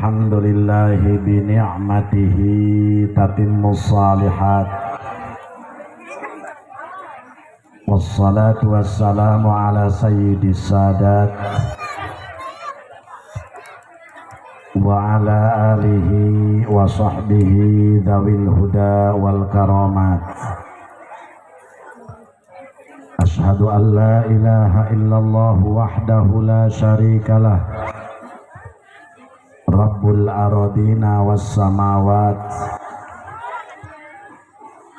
Alhamdulillahi bi ni'matihi tatimmus shalihat. Wassalatu wassalamu ala sayyidis sadat wa ala alihi wa sahbihi dzawil huda wal karamat. Asyhadu an la ilaha illallah wahdahu la syarikalah Rabbul aradina was samawat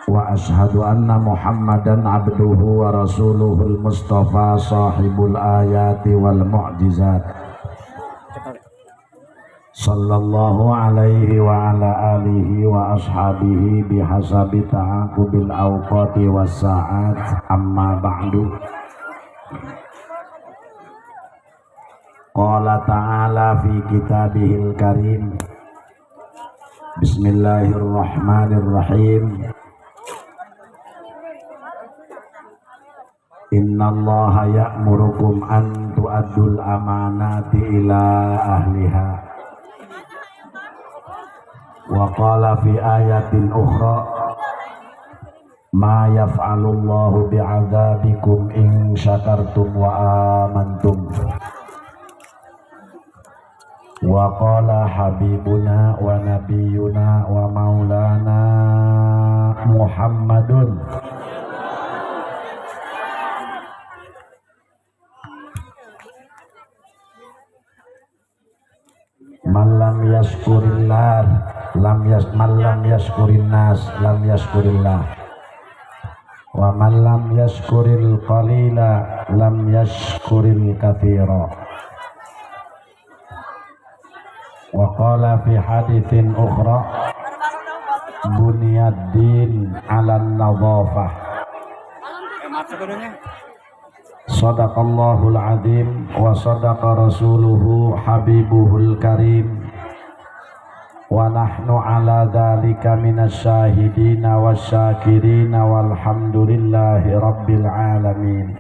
wa asyhadu anna Muhammadan abduhu wa rasuluhul mustafa sahibul ayati wal mu'jizat sallallahu alaihi wa ala alihi wa ashabihi bihasabi ta'aqubil awqati was sa'at. Amma ba'du. Qala ta'ala fi kitabihil karim. Bismillahirrahmanirrahim. Innallaha ya'murukum an tu'addul amanati ila ahliha. Wa qala fi ayatin ukhra ma yaf'alullahu bi'adzabikum in syakartum wa amantum. Wa qala habibuna wa nabiyuna wa maulana Muhammadun man lam yaskurillah lam yas man lam yaskurin nas lam yaskurillah wa man lam yaskuril qalila lam yaskuril katsira. Wa qala fi haditsin ukhra buniyad din 'ala an-nadhafah. Sadaqallahul azim wa sadaqa rasuluhu habibuhul karim wa nahnu 'ala dzalika minasyahidina wasyakirina walhamdulillahi rabbil alamin.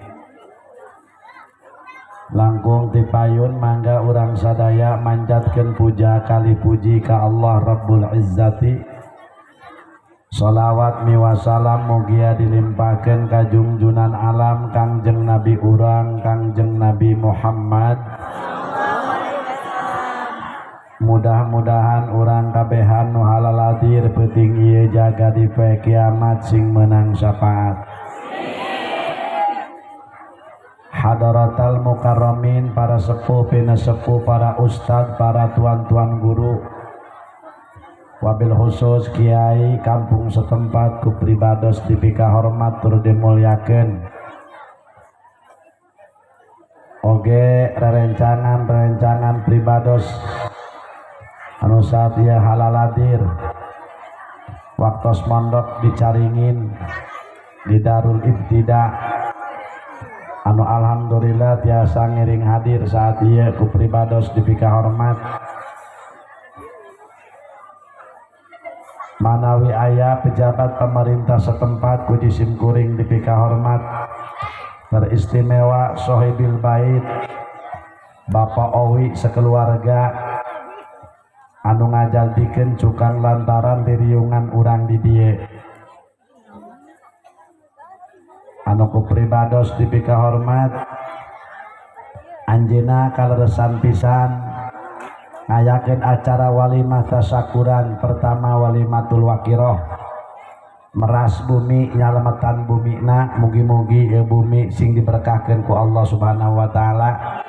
Langkung tipayun mangga urang sadaya manjatkeun puja kali puji ka Allah Rabbul Izzati. Salawat miwa salam mugia dilimpahkeun ka jungjunan alam Kangjeng Nabi urang Kangjeng Nabi Muhammad. Mudah-mudahan urang kabehan nu halaladir peuting ieu jaga di poe kiamat sing meunang syafaat. Hadaratal mukarramin, para sepuh pinasepuh, para ustad, para tuan-tuan guru, wabil khusus kiai kampung setempat ku pribados dipika hormat tur dimuliakeun. Oge rerencangan-rerencangan pribados anu saat ieu halaladir waktos mondok dicaringin di Darul Ibtida anu alhamdulillah tiasa ngiring hadir saat ieu ku pribados dipika hormat. Manawi aya pejabat pemerintah setempat ku jisim kuring dipika hormat. Teristimewa sohibil bait Bapak Owi sekeluarga anu ngajadikeun cukan lantaran diriungan urang di dieu. Anu ku pribados dipika hormat anjeunna kaleresan pisan ngayakeun acara walimah tasyakuran pertama walimatul waqiroh meras bumi nyalametan bumina. Mugi-mugi ieu bumi sing diberkahkeun ku Allah Subhanahu wa taala,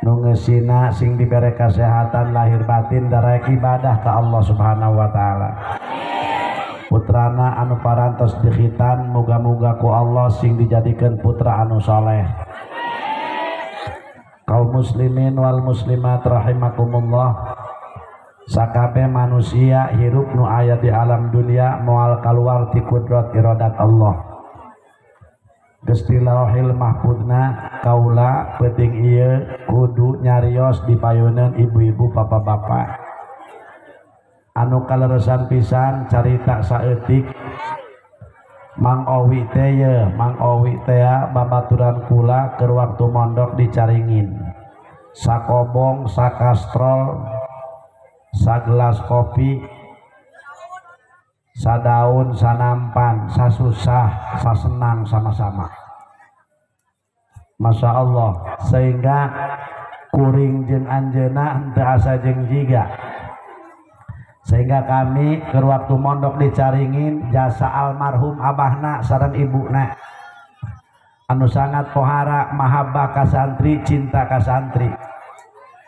nu ngeusina sing dibere kasehatan lahir batin darek ibadah ka Allah Subhanahu wa taala. Putrana anu parantos dikhitan muga-muga ku Allah sing dijadikeun putra anu soleh. Kaum muslimin wal muslimat rahimakumullah, sakabe manusia hirup nu aya di alam dunia moal kaluar ti kudrat iradat Allah. Geus di lauhil mahfudna kaula peuting ieu kudu nyarios di payuneun ibu-ibu bapak-bapak anu kaleresan pisan carita saeutik Mang Owi teh ye, Mang Owi teh babaturan kula keur waktu mondok di Caringin. Sakobong, sakastrol, sagelas kopi, sadaun, sanampan, sasusah, sasenang sama-sama. Masya Allah, sehingga kuring jeung anjeuna henteu asa jeung jiga. Sehingga kami ke waktu mondok dicaringin jasa almarhum abahna sareng ibuna anu sangat pohara mahabbah ka santri, cinta ka santri.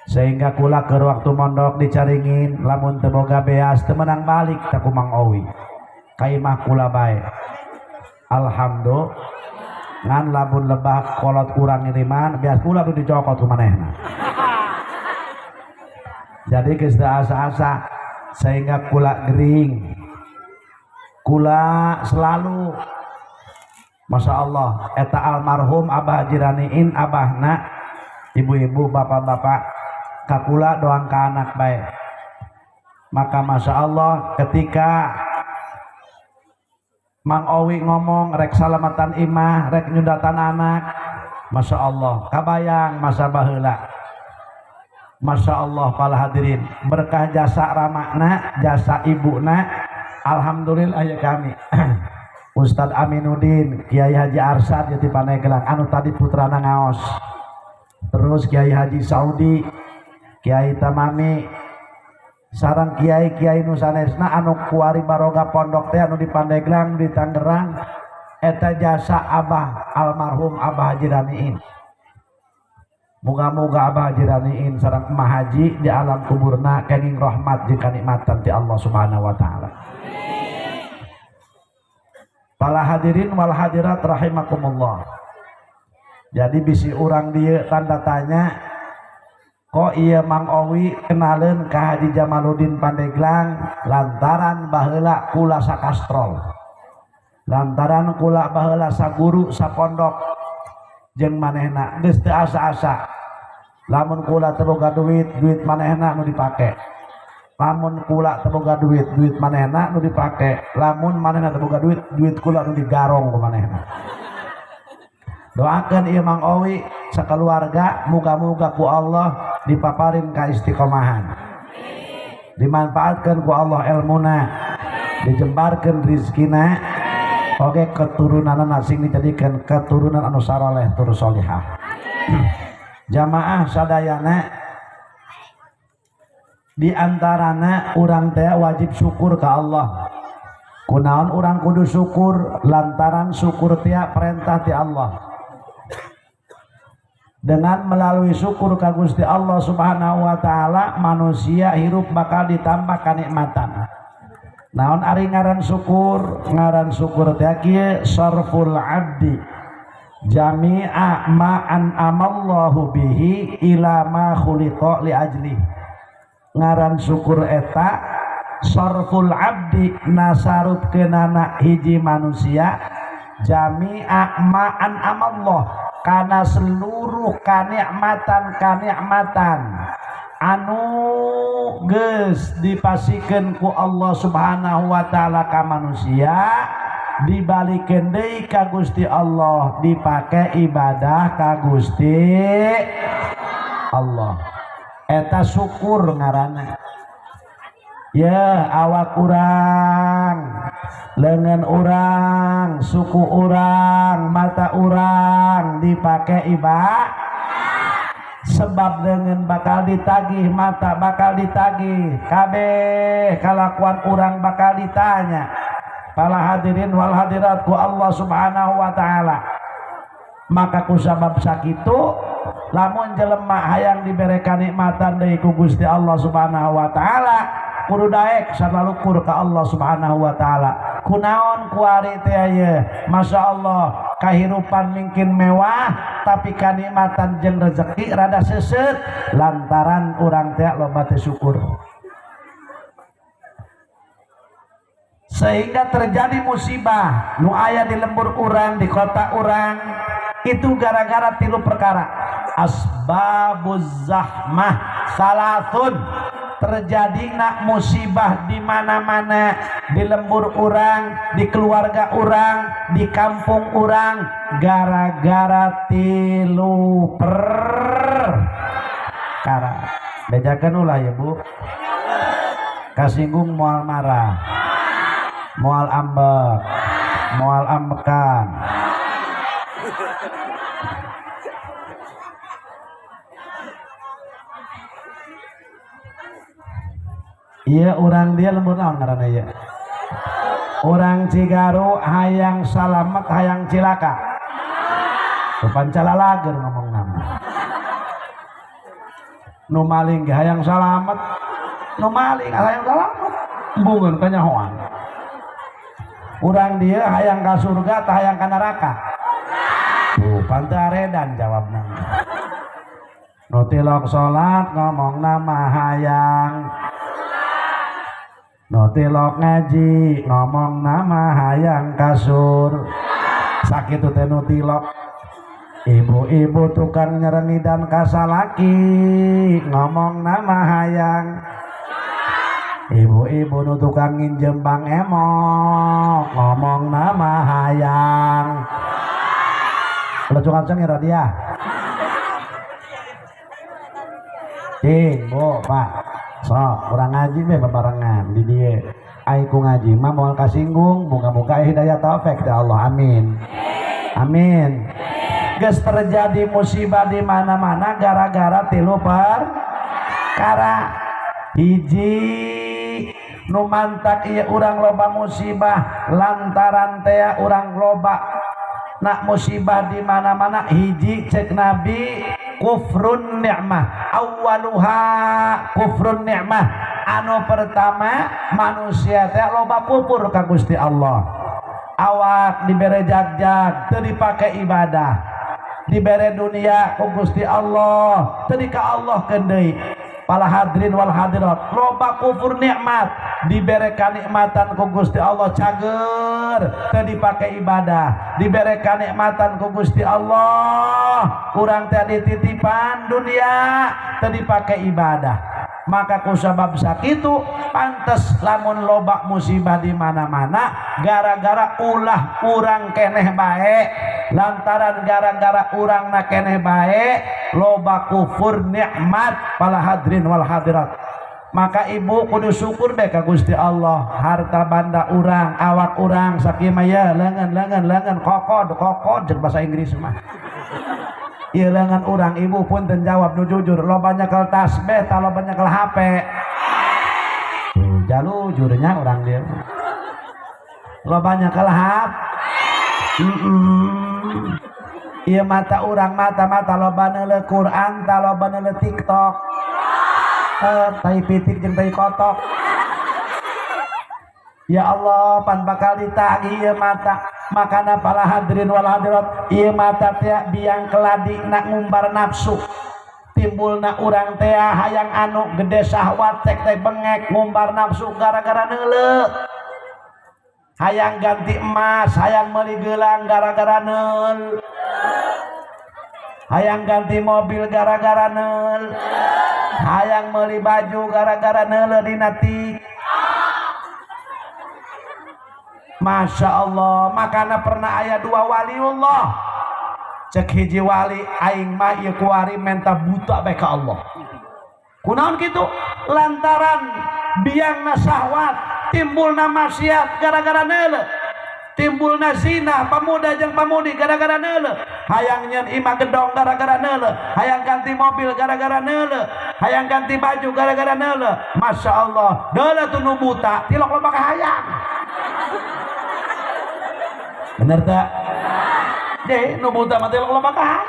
Sehingga kula ke waktu mondok dicaringin lamun teu boga beas teu meunang balik ta ku Mang Owi ka imah kula bae. Alhamdulillah, ngan lamun lebah kolot kurang ngiriman beas kula nu dicokot ku manehna. Jadi geus teu asa-asa, sehingga kula gering, kula selalu Masya Allah eta almarhum Abah Haji Raniin abahna, ibu-ibu bapak-bapak kakula doang ka anak bae. Maka Masya Allah ketika Mang Owi ngomong rek salamatan imah, rek nyundatan anak, Masya Allah kabayang masa baheula. Masya Allah para hadirin, berkah jasa ramakna, jasa ibuna, alhamdulillah ya kami. Ustadz Aminuddin, Kiai Haji Arsad ya di Pandeglang, anu tadi putrana ngaos. Terus Kiai Haji Saudi, Kiai Tamami, sareng kiai-kiai nu sanesna anu kuari baroga pondok teh anu di Pandeglang, di Tangerang, eta jasa abah almarhum Abah Haji Raniin. Moga-moga Abah Haji Raniin sareng Emak Haji di alam kuburna kenging rahmat jeung kanikmatan ti Allah Subhanahu wa taala. Para hadirin wal hadirat rahimakumullah. Jadi bisi urang dieu tanda tanya kok ieu Mang Owi kenaleun ka Haji Jamaluddin Pandeglang lantaran baheula kula sakastrol, lantaran kula baheula saguru sapondok jeung manehna geus teu asa-asa. Lamun kula teu boga duit, duit manehna nu dipake. Lamun kula teu boga duit, duit manehna nu dipake. Lamun manehna teu boga duit, duit kula nu digarong ku manehna. Doakeun ieu Mang Owi sakeluarga muga-muga ku Allah dipaparin ka istiqomahan, dimanfaatkan ku Allah ilmuna, dijembarkeun rizkina, oge keturunanna sing dijadikeun keturunan anu saroleh tur solihah. Jamaah sadayana di antarana urang teh wajib syukur ka Allah. Kunaon urang kudu syukur? Lantaran syukur teh perintah ti Allah. Dengan melalui syukur ka Gusti Allah Subhanahu wa taala, manusia hirup bakal ditambah kanikmatan. Naon ari ngaran syukur? Ngaran syukur teh kieu, sarful abdi jami'a ma an'amallahu bihi ila ma khuliqa li ajli. Ngaran syukur eta sarful abdi nasarupkeunana hiji manusia jami'a ma an'amallah kana seluruh kanikmatan-kanikmatan anu geus dipasikeun ku Allah Subhanahu wa taala ka manusia, dibalikeun deui ka Gusti Allah, dipake ibadah ka Gusti Allah. Eta syukur ngaranna. Ya awak urang, lengan urang, suku urang, mata urang dipake ibadah. Sebab lengan bakal ditagih, mata bakal ditagih, kabeh kalakuan urang bakal ditanya. Para hadirin wal hadirat ku Allah Subhanahu wa taala. Maka ku sabab sakitu lamun jelema hayang dibere kanikmatan deui ku Gusti Allah Subhanahu wa taala, kudu daek sanalukur ka Allah Subhanahu wa taala. Kunaon kuari teh ye? Masya Allah, kahirupan mungkin mewah tapi kanikmatan jeung rezeki rada seuseut lantaran urang teh loba teh syukur. Sehingga terjadi musibah nu aya di lembur urang, di kota urang, itu gara-gara tilu perkara. Asbabuz zahmah salatun. Terjadi nak musibah di mana-mana, di lembur urang, di keluarga urang, di kampung urang, gara-gara tilu per. Kara bejakeun ulah ya Bu. Kasinggung moal marah, moal ambek, moal ambekan. Iya urang dia lembur naon ngaranna ieu? Urang Cigaru hayang salamet hayang cilaka. Pancalalager ngomong nama. Nu maling ge hayang salamet, nu maling hayang salamet, embungeun kanyahoan. Urang dia hayang ka surga tah hayang ka neraka. Tuh pantaredan jawabna. Nu tilok salat ngomong nama hayang. Nu tilok ngaji ngomong nama hayang kasur. Sakitu teh nu tilok. Ibu-ibu tukang nyerengi dan kasalaki ngomong nama hayang. Ibu-ibu nu tukang nginjem bang emok ngomong nama hayang. Lecungan cengir dia. Cing, Bu, Pak. Sok, kurang ngaji be bebarengan di dieu. Ai ku ngaji mah moal kasinggung, muga-muga hidayah taufik ya Allah. Amin. Amin. Geus terjadi musibah di mana-mana gara-gara tilu perkara. Hiji nu mantak ieu urang loba musibah lantaran teh urang loba nak musibah di mana-mana. Hiji cek Nabi kufrun ni'mah, awwaluha kufrun ni'mah. Anu pertama manusia teh loba kufur ka Gusti Allah. Awak dibere jag-jag teu dipake ibadah, dibere dunia ku Gusti Allah teu di ka Allah keun deui. Para hadirin wal hadirat loba kufur nikmat, dibere kanikmatan ku Gusti Allah cager teu dipake ibadah, dibere kanikmatan ku Gusti Allah urang teh dititipan dunia teu dipake ibadah. Maka ku sabab sakitu pantes lamun loba musibah di mana-mana gara-gara ulah urang keneh bae. Lantaran gara-gara urang na keneh bae loba kufur nikmat para hadirin wal hadirat. Maka ibu kudu syukur bae ka Gusti Allah. Harta banda urang, awak urang sakieu mah ya leungeun leungeun kokod kokod jeung bahasa Inggris mah. Ieu leungeun urang ibu punten jawab nu jujur, loba nyekel tasbih ta loba nyekel HP. Jalu jurnya urang dia. Loba nyekel HP. Ieu mata urang mata-mata loba neuleuh Quran ta loba neuleuh TikTok. Tai pitik jeung tai kotok. Ya Allah pan bakal ditagih ieu mata. Makana para hadirin wal hadirat ieu mata teh biang keladi nak ngumbar nafsu. Timbulna urang teh hayang anu gede syahwat cek teh bengek ngumbar nafsu gara-gara neuleuh. Hayang ganti emas, hayang meuli gelang gara-gara neul. Hayang ganti mobil gara-gara neul. Hayang meuli baju gara-gara neuleuh dina TikTok. Masya Allah, makana pernah aya dua waliullah. Cek hiji wali aing mah ieu kuari menta buta bae ka Allah. Kunaon kitu? Lantaran biangna syahwat, timbulna maksiat gara-gara neuleuh. Timbulna zina pemuda jeung pemudi gara-gara neuleuh. Hayang nyeun imah gedong gara-gara neuleuh, hayang ganti mobil gara-gara neuleuh, hayang ganti baju gara-gara neuleuh. Masya Allah, neuleuh tuh nu buta, tilok loba ka hayang. Bener tak? Deh, nu buta mah tilok loba ka hayang.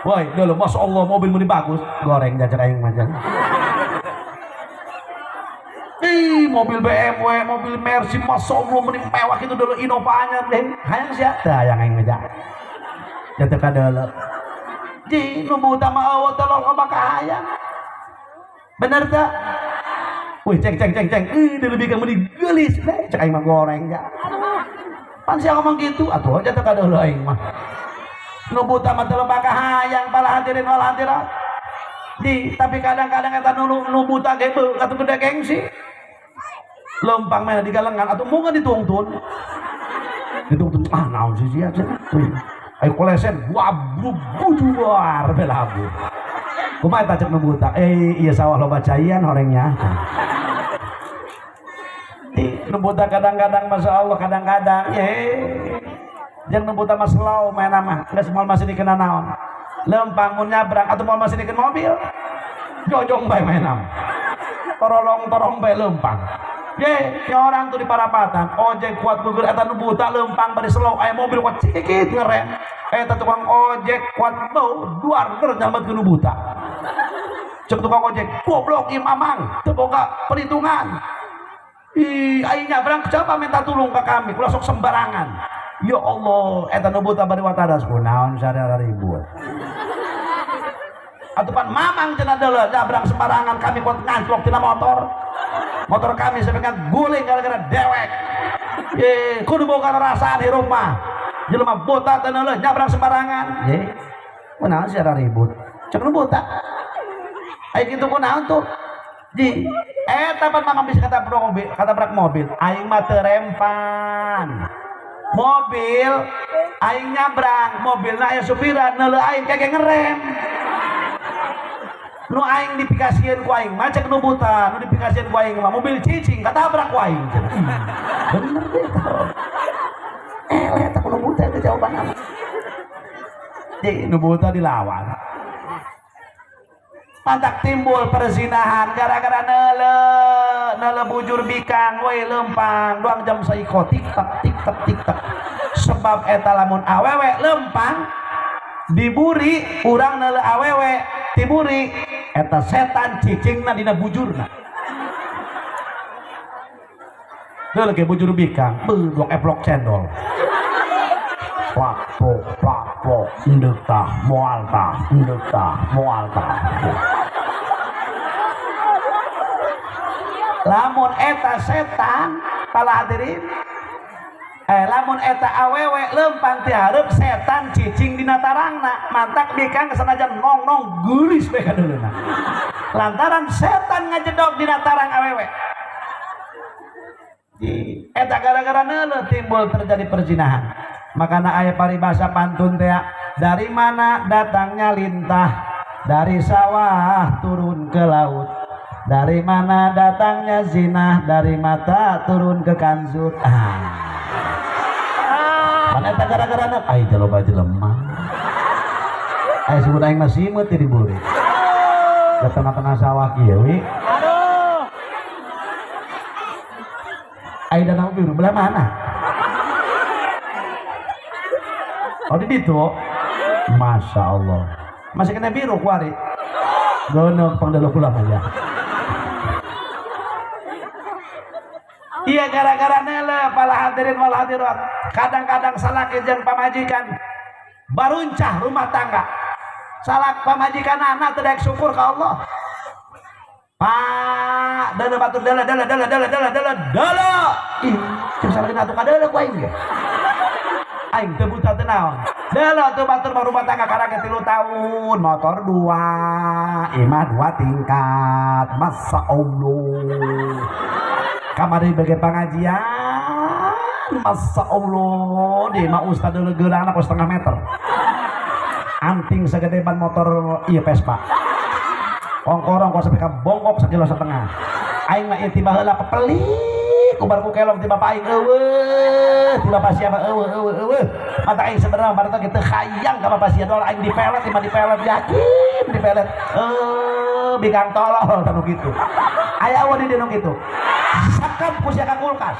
Woi, neuleuh Masya Allah mobil meni bagus, goreng jajak aing mah. Ih, mobil BMW, mobil Mercy, Masya Allah meni mewah kitu deuleuh Innova anyar deh. Hayang sia? Teu hayang aing mah. Jatuh ka deuleuh. Ji, nu buta mah eueuh teh loba ka hayang. Bener tak? Wih, ceng ceng ceng ceng. Ih, deuleuh bikang meni geulis deh, cek aing mah goreng ja. Pan sia ngomong gitu, atuh jatuh ka deuleuh aing mah. Nu buta mah teu loba ka hayang para hadirin wal hadirat. Di, tapi kadang-kadang eta nu buta ge beuh atuh gede gengsi. Lempang mana di galengan atau mungan ditungtun. Ditungtun ah naon sih sia cenah. Ayo kolesen wabrub bujuar belabu. Kumaha eta cek nu buta? Iya sawah loba caian horengnya. Nu buta kadang-kadang Masya Allah kadang-kadang jeung nu buta mah slow main mah geus moal masih dikena naon. Lempang mun nyabrang atuh moal masih dikeun mobil. Jojong bae main mah. Torolong-torong bae lempang. Ye, orang tuh di parapatan, ojek kuat gugur eta nu buta lempang bari slow aya mobil kuat cikit ngerem. Eta tukang ojek kuat bau duar ger nyambet ke nu buta. Cek tukang ojek, goblok ieu mamang, teu boga perhitungan. Ih, aing nyabrang coba minta tulung ke kami, ulah sok sembarangan. Ya Allah, eta nu buta bari watadas kunaon sadar ribut. Atuh pan mamang cenah deuleu nyabrang sembarangan kami kuat nganclok tina motor. Motor kami sampai guling gara-gara dewek. Ye, kudu boga rasaan hirup mah. Jelema buta teu neuleuh nyabrang sembarangan. Ye, kunaon sia ribut. Cek nu buta. Ai kitu kunaon tuh? Ji, eta pan mamang bisa katabrak mobil. Aing mah teu rempan. Mobil aing nyabrang, mobilna aya supiran neuleuh aing keke ngerem. Nu aing dipikasieun ku aing mah cek nu buta, nu dipikasieun ku aing mah mobil cicing katabrak ku aing cenah. Bener deh tah. Eta nu buta itu jawabanna mah. Ji, nu buta dilawan. Mantak timbul perzinahan gara-gara neuleuh bujur bikang we lempang doang jam saiko tik tak tik tak tik tak. Sebab eta lamun awewe lempang diburi urang neuleuh awewe tiburi eta setan cicingna dina bujurna. Deuleuh ge bujur bikang beuh dok eplok cendol. Plak plok plak plok endeuh tah moal tah endeuh tah moal tah. Lamun eta setan pala hadirin lamun eta awewe lempang ti hareup setan cicing dina tarangna mantak bikang sanajan nong-nong geulis bae kadeuleuna lantaran setan ngajedog dina tarang awewe. Eta gara-gara neuleuh timbul terjadi perzinahan. Makana aya paribasa pantun teh dari mana datangnya lintah dari sawah turun ke laut. Dari mana datangnya zina dari mata turun ke kanzut. Mana eta gara-gara ai loba jelema. Ai sebut aing mah simeut di buri. Ke tengah-tengah sawah kieu we. Aduh. Ai danau biru belah mana? Oh di ditu. Masya Allah. Masih kena biru kuari. Gono pangdalo kula mah ya. Iya gara-gara nele pala hadirin wal hadirat. Kadang-kadang salaki jeung pamajikan baruncah rumah tangga. Salak pamajikan anak teu daek syukur ka Allah. Pak, deuleu batur deuleu deuleu deuleu deuleu deuleu deuleu deuleu. Ih, jeung salaki atuh kadeuleu ku aing ge. Aing teu buta teu naon. Deuleu tuh batur mah rumah tangga karang 3 tahun, motor 2, imah 2 tingkat. Masya Allah. Kamari bagi pengajian, Masya Allah, di mah ustad dulu geulana kos setengah meter. Anting segede ban motor ieu Vespa. Kongkorong kos sampai ka bongkok 1,5 kilo. Aing mah ieu tiba heula pepelik, ubar ku kelong tiba bapak aing eueuh, tiba bapak siapa eueuh eueuh eueuh. Mata aing sebenarnya baru teh hayang ka bapak sia doang aing dipelet, imah dipelet yakin dipelet. Bikang tolol tanu kitu. Aya eueuh di dieu nu kitu. Sakap ku sia ka kulkas.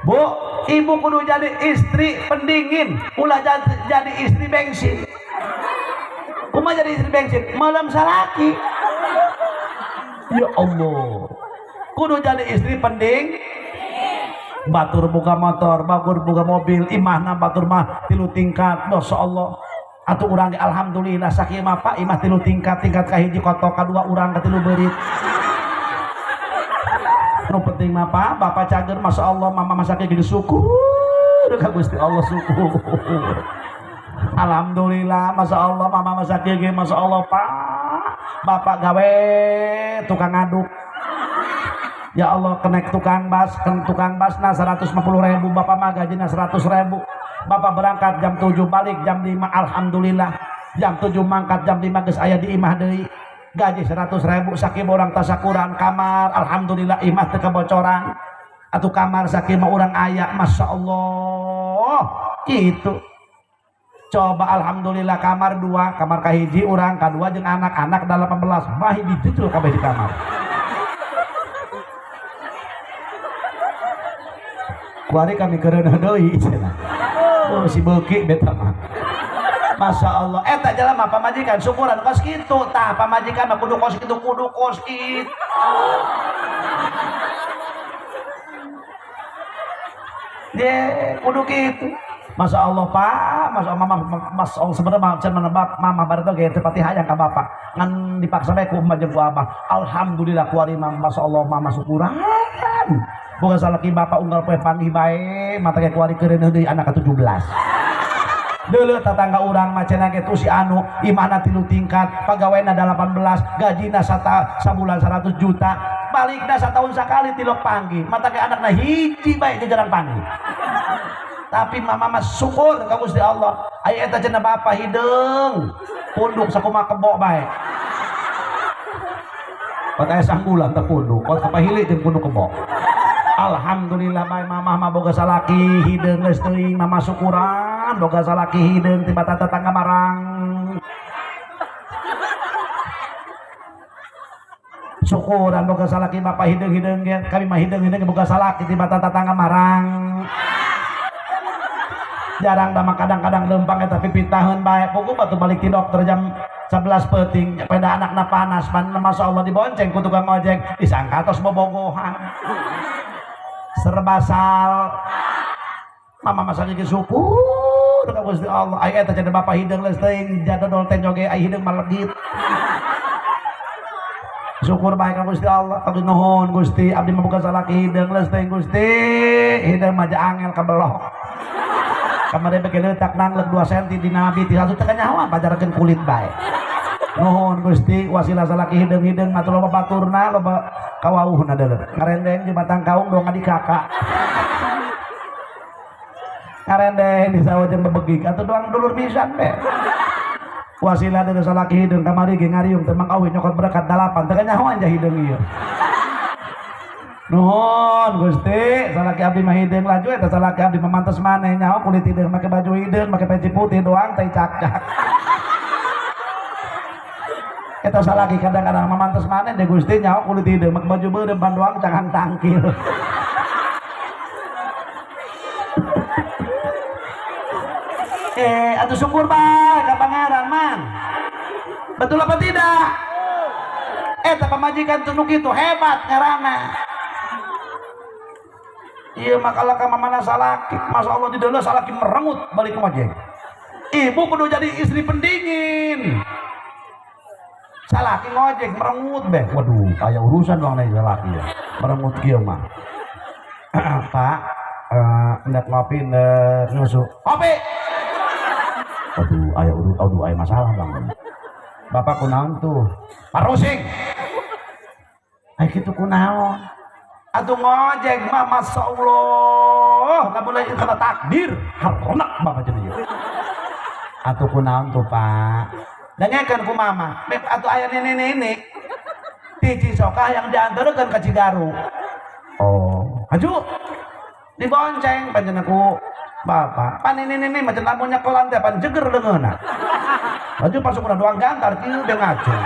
Bu, ibu kudu jadi istri pendingin, ulah jadi istri bensin. Kumaha jadi istri bensin? Malam salaki. Ya Allah. Kudu jadi istri pending. Batur buka motor, batur buka mobil, imahna batur mah 3 tingkat. Masya Allah. Atuh urang ge alhamdulillah sakieu mah Pak, imah 3 tingkat, tingkat kahiji kotok, kadua urang katilu beurit. Nu penting mah Pak, bapak cager Masya Allah, mama masaknya gede syukur ka Gusti Allah syukur. Alhamdulillah Masya Allah, mama masaknya gede Masya Allah Pak. Bapak gawe tukang ngaduk. Ya Allah kenek tukang bas, tukang bas na 150.000, bapak mah gajina 100.000. Bapak berangkat jam 7 balik jam 5, alhamdulillah. Jam 7 mangkat jam 5 geus aya di imah deui. Gaji 100.000 sakieu urang tasakuran kamar, alhamdulillah imah teu kebocoran. Atuh kamar sakieu mah urang aya, Masya Allah. Gitu. Coba alhamdulillah kamar 2, kamar kahiji urang, kadua jeung anak-anak 18 mah dijejul kabeh di kamar. Kuari kami kereuneuh deui cenah. Oh si beuki beta mah. Masya Allah, eta jelema pamajikan syukuran kos kitu, tah pamajikan mah kudu kos kitu, kudu kos kitu. Ye, kudu kitu. Masya Allah Pak, Masya Allah mama, Masya Allah sebenarnya can mana bap, mama baru ge teu pati hayang ka bapak. Ngan dipaksa bae ku emak jeung ku abah. Alhamdulillah kuari mah Masya Allah mama syukuran. Boga salaki bapak unggal poe panggih bae, mata ge kuari keureuneuh deui anak ka-17. Deuleuh tatangga urang mah cenah ge si anu imahna 3 tingkat, pagaweuna 18, gajina sabulan 100 juta, balikna satahun sakali tilok panggih, mata ge anakna hiji bae ge jarang panggih. Tapi mama mah syukur ka Gusti Allah. Aya eta cenah bapa hideung, punduk sakumaha kebo bae. Pat aya sanggulan teh punduk, kot kapahili jeung punduk kebo. Alhamdulillah bae mamah mah boga salaki hideung geus teuing, mama syukuran boga salaki hideung tibatan tetangga marang. Syukuran boga salaki bapak hideung-hideung ge, kami mah hideung-hideung boga salaki tibatan tetangga marang. Jarang da mah kadang-kadang lempang eta pipitaheun bae, puguh batu balik ti dokter jam 11 peuting, peda anakna panas, pan Masya Allah dibonceng ku tukang ojek, disangka tos bobogohan. Serba sal. Mama masa gigi syukur ka Gusti Allah. Ai eta cenah bapak hideung leus teuing jadodol teh joge ai hideung mah legit. Syukur bae ka Gusti Allah. Abdi nuhun Gusti, abdi mah boga salaki hideung leus teuing Gusti. Hideung mah angel kabelok. Kamari bege leutak nangleuk 2 senti dina nabi ti satu teh kanyahoan pajarkeun kulit bae. Nuhun Gusti, wasilah salaki hideung-hideung mah loba baturna loba kawauhna deuleu. Ngarendeng di batang kaung doang adi kakak. Ngarendeng di sawah jeung bebegik atuh doang dulur pisan be. Wasilah deuleu salaki hideung kamari ge ngariung teh mang awi nyokot berkat 8 teh kanyahoan ja hideung ieu. Nuhun Gusti, salaki abdi mah hideung laju eta salaki abdi mah mantes maneh nyaho kulit hideung make baju hideung make peci putih doang teh cak-cak. Eta salaki kadang-kadang mah mantes maneh deh Gusti nyaho kulit hideung make baju beureum ban doang cangang tangkil. Atuh syukur bae ka pangeran man. Betul apa tidak? Eta pamajikan teu nu kitu hebat ngaranna. Iya makalah ka mamana salaki, Masya Allah di dalam salaki merengut balik ke ojek. Ibu kudu jadi istri pendingin. Salaki ngojek merengut beh. Waduh, aya urusan doang nih salaki ya. Merengut kieu mah. Pak, hendak ngopi hendak nyusu. Kopi. Waduh, aya urut, aduh aya masalah bang. Bapak kunaon tuh? Parusing. Ai kitu kunaon? Atuh ngojek mah Masya Allah, lamun lain kena takdir, haronak bapak jadi. Atuh kunaon tuh Pak? Dengekeun ku mama, beb atuh aya nenek-nenek ti Cisoka yang diantarkeun ka Cigaru. Oh, aju dibonceng panjenengan ku bapak. Pan nenek-nenek mah lamun nyekelan teh pan jeger leungeunna. Laju pasukna doang gantar kieu be ngacung.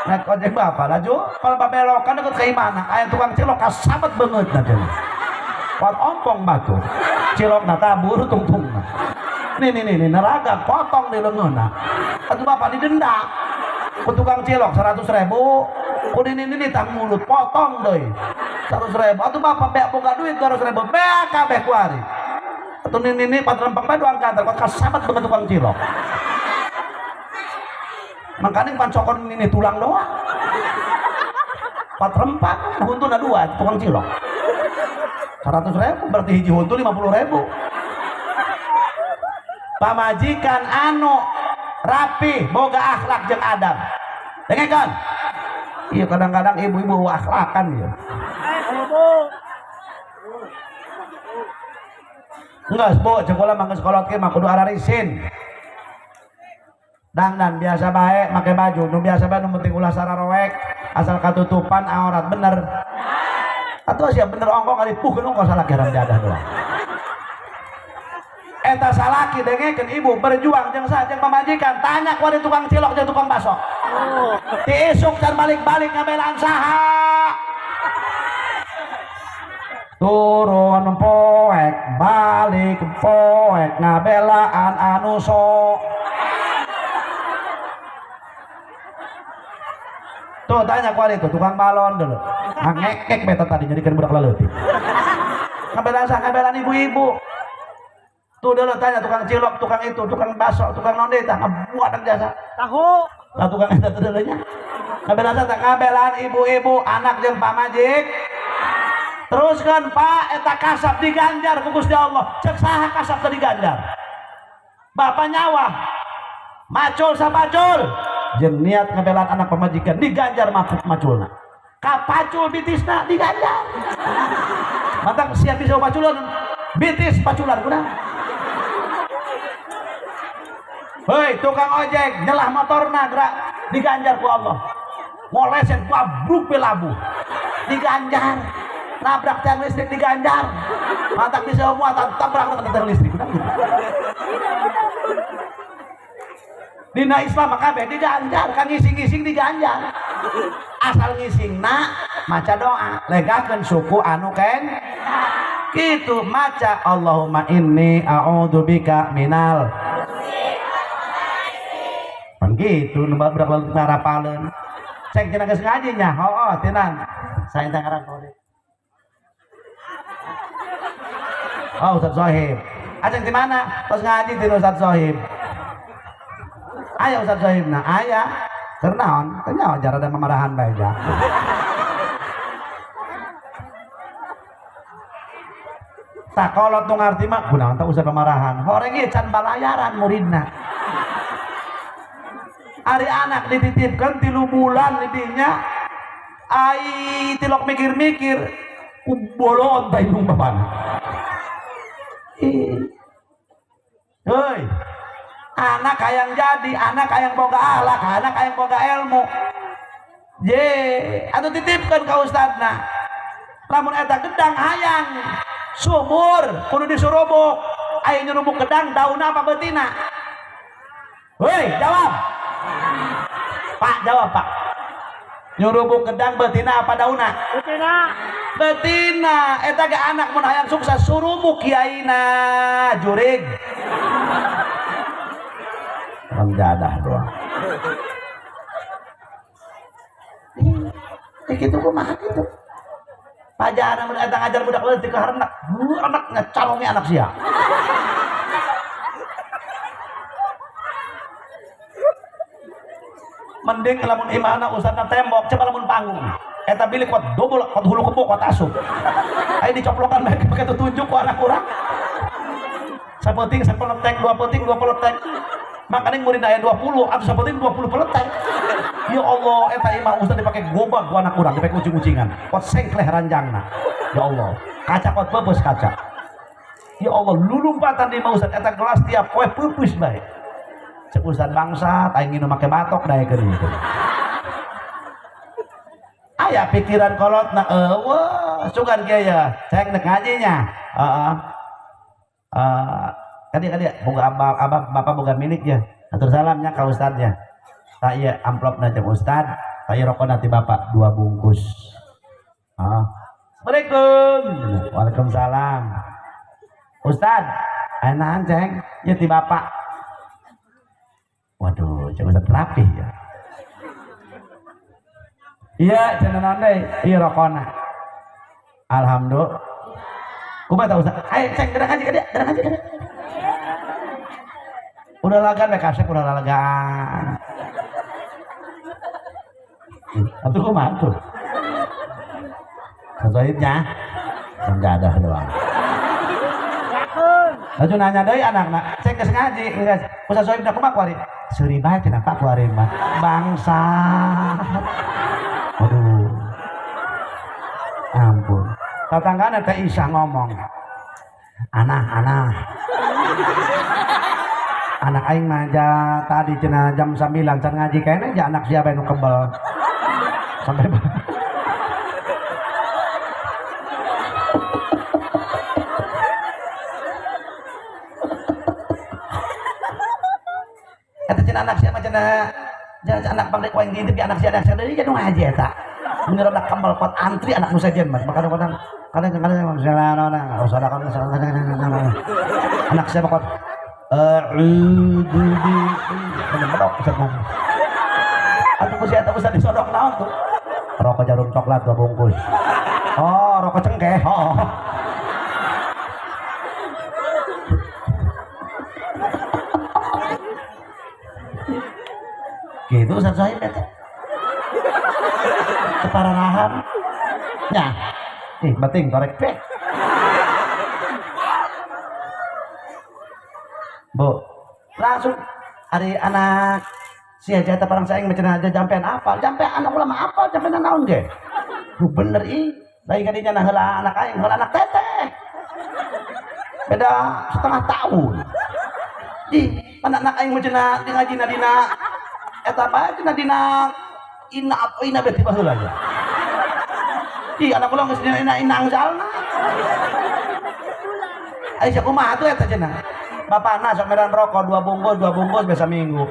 Naik ojek bapak laju kalau belokan deket ke imana aya tukang cilok kasamet beungeut na cenah. Wat ompong batu cilok na tabur tungtungna. Nih nih nih neraga potong di leungeunna. Atuh bapak didenda ku tukang cilok 100.000 ku ini ini tang mulut potong deui 100.000. Atuh bapak beak boga duit 200.000 beak kabeh ku ari. Atuh nih nih pat rempeng bae doang kantor kasamet beungeut tukang cilok. Makanya pancokon ini tulang doang. Pat rempang, huntuna 2, tukang cilok. 100.000 berarti hiji huntu 50.000. Pamajikan anu rapi, boga akhlak jeung adab. Dengekeun. Iya kadang-kadang ibu-ibu akhlakan ya. Enggeus Bu, jeung kula mah geus kolot ge mah kudu ararisin. Dangdan biasa bae make baju, nu biasa bae nu penting ulah sararoek, asal katutupan aurat bener. Atuh sia bener ongkong kali puhkeun ongkong salaki haram jadah doang. Eta salaki dengekeun ibu berjuang jeung saha jeung pamajikan, tanya ku ari tukang cilok jeung tukang bakso. Ti isuk can balik-balik ngabelaan saha. Turun poek balik poek ngabelaan anu sok. Tuh tanya ku ari itu tukang balon dulu. Ngekek beta tadi nyadikeun budak laleutik. Ngabelaan saha ngabelaan ibu-ibu. Tuh dulu tanya tukang cilok, tukang itu, tukang bakso, tukang nonde tah ngabuat jasa. Tahu. Tah tukang eta teh dulu nya. Ngabelaan saha ngabelaan ibu-ibu, anak jeung pamajik. Teruskan Pak, eta kasap diganjar ku Gusti Allah. Cek saha kasap teh diganjar? Bapak nyawa. Macul sapacul. Jeung niat ngabelaan anak pamajikan diganjar mapuk maculna. Kapacul bitisna diganjar. Mantap siap bisa paculan. Bitis paculan kunaon? Hei tukang ojek nyelah motorna gerak diganjar ku Allah. Ngolesen ku abruk pe labu. Diganjar. Nabrak tiang listrik diganjar. Mantap bisa muatan tabrak tiang listrik kunaon gitu. Dina Islam kabeh diganjar, kan ngising-ngising diganjar. Asal ngisingna maca doa, legakeun suku anu ken. Kitu maca Allahumma inni a'udzubika minal. Pan gitu nu budak lalu ngarapaleun. Cek cenah geus ngaji nya, hooh tenan. Saya teh ngaran kode. Oh Ustaz Sohib. Aceng di mana? Tos ngaji ti Ustaz Sohib. Aya Ustaz Sohib nah aya. Keur naon? Teu nyaho jarada mamarahan bae ja. Tah kolot nu ngarti mah kunaon teh Ustaz pamarahan. Horeng ieu can balayaran muridna. Ari anak dititipkeun 3 bulan di dinya ai tilok mikir-mikir ku bolon teh indung bapana. Hei, anak hayang jadi, anak hayang boga akhlak, anak hayang boga ilmu. Ye, atuh titipkeun ka ustadna. Lamun eta gedang hayang subur kudu disurubuk. Aya nyurubuk gedang daunna apa beutina? Hei, jawab. Pak, jawab Pak. Nyurubuk gedang betina apa daunna? Betina. Betina. Eta ge anak mun hayang sukses surubuk kiaina jurig. Orang jadah doang. Gitu kumaha kitu. Pajaran mun eta ngajar budak leutik ka harenak, anak ngacalongi anak sia. Mending lamun imahna ustadna tembok, coba lamun panggung. Eta bilik kuat dobol, kuat hulu kebo, kuat asup. Ayo dicoplokan bae pakai tutunjuk ku anak urang. Sapenting sapeletek, dua penting dua peletek. Makanya murid aya 20 atau sapenting 20 peletek. Ya Allah, eta imah ustad dipake gobag ku anak urang, dipake kucing-kucingan. Kuat sengkleh ranjangna. Ya Allah, kaca kuat peupeus kaca. Ya Allah, lulumpatan di imah ustad eta gelas tiap poe peupeus bae. Cek ustad bangsat, aing nginum make batok daekeun ieu. Aya pikiran kolotna eueuh, sugan kieu ya, ceng nek ngajinya. Heeh. Kadi boga abah bapak boga milik ya. Atur salamnya ka ustadnya. Tak ieu amplopna jeung ustad, tak ieu rokona ti bapak 2 bungkus. Heeh. Assalamualaikum. Waalaikumsalam. Ustad, enakan ceng, ieu ti bapak. Waduh, cek ustad rapih ya. Iya, cenah naon deui? Ieu rokona. Alhamdulillah. Kumaha tah ustad? Ayo ceng gerak aja ka dia, gerak aja ka dia. Udah lagan we kasep udah lalagan. Atuh kumaha tuh? Sazohibnya enggak ada doang. Laju nanya deui anakna, ceng geus ngaji, geus. Ustaz Sohibna kumaha kuari? Seuri bae cenah Pak kuari mah. Bangsat. Aduh. Ampun. Tatanggana teh Isah ngomong. Anak-anak. Anak aing mah tadi cenah jam 9 can ngaji kayaknya aja anak siapa yang kebel. Sampai eta cenah anak siapa cenah anak pangdek waing diintip anak siapa anak siapa deui nu ngaji eta. Bener anak kembal kot antri anak nu sejen mah. Maka kadang kadang anak siapa kot atau disodok naon tuh rokok jarum coklat 2 bungkus. Oh, rokok cengkeh. Oh. Gitu Ustaz Sohib eta. Kepararahan. Nya. Ih, bating torek pek. Bu, langsung hari anak si aja eta parang saing cenah aja jampean apal, jampean anak ulama apal, jampean naon ge. Bu bener ih, lain kadinya nah heula anak aing, heula anak teteh. Beda setengah tahun. Ih, anak aing mah cenah di ngajina dina eta bae cenah dina ina atau ina beti baheula nya. Ih, anak ulah geus dina ina ina angsalna. Ai sakumaha tuh eta cenah. Bapakna sok medan rokok 2 bungkus, 2 bungkus biasa minggu.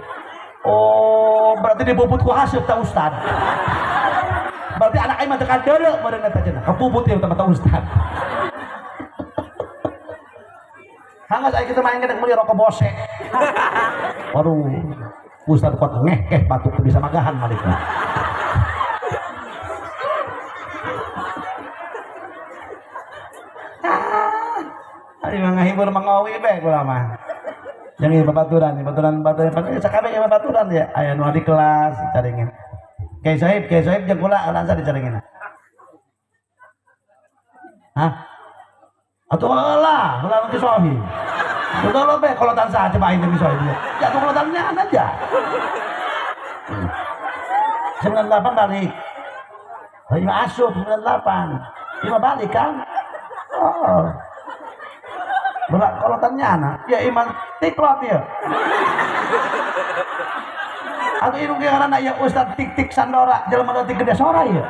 Oh, berarti dipuput ku haseup ta ustad. Berarti anak aing mah teu kadeuleu meureun eta cenah. Kapuput ieu teh mata ustad. Hanggas aing kitu main gedek meuli rokok bose. Waduh, ustad kuat ngeh batuk teu bisa magahan malikna. Ari mah ngahibur mangawi bae kula mah. Yang babaturan, babaturan babaturan sakabeh babaturan ya. Aya nu di kelas caringin. Kiai Sohib jeung kula lansa dicaringin. Hah? Atuh heula, heula nu Sohib. Udah lo be kolotan saha coba aing jeung Sohib. Ya atuh kolotannya aja. 98 balik. Lima asup 98. Lima balik kan? Oh. Berat kolotannya anak, ya iman tiklot ya. Atau irung karena ya Ustaz tik-tik sandora, jelema leutik gede sora ya.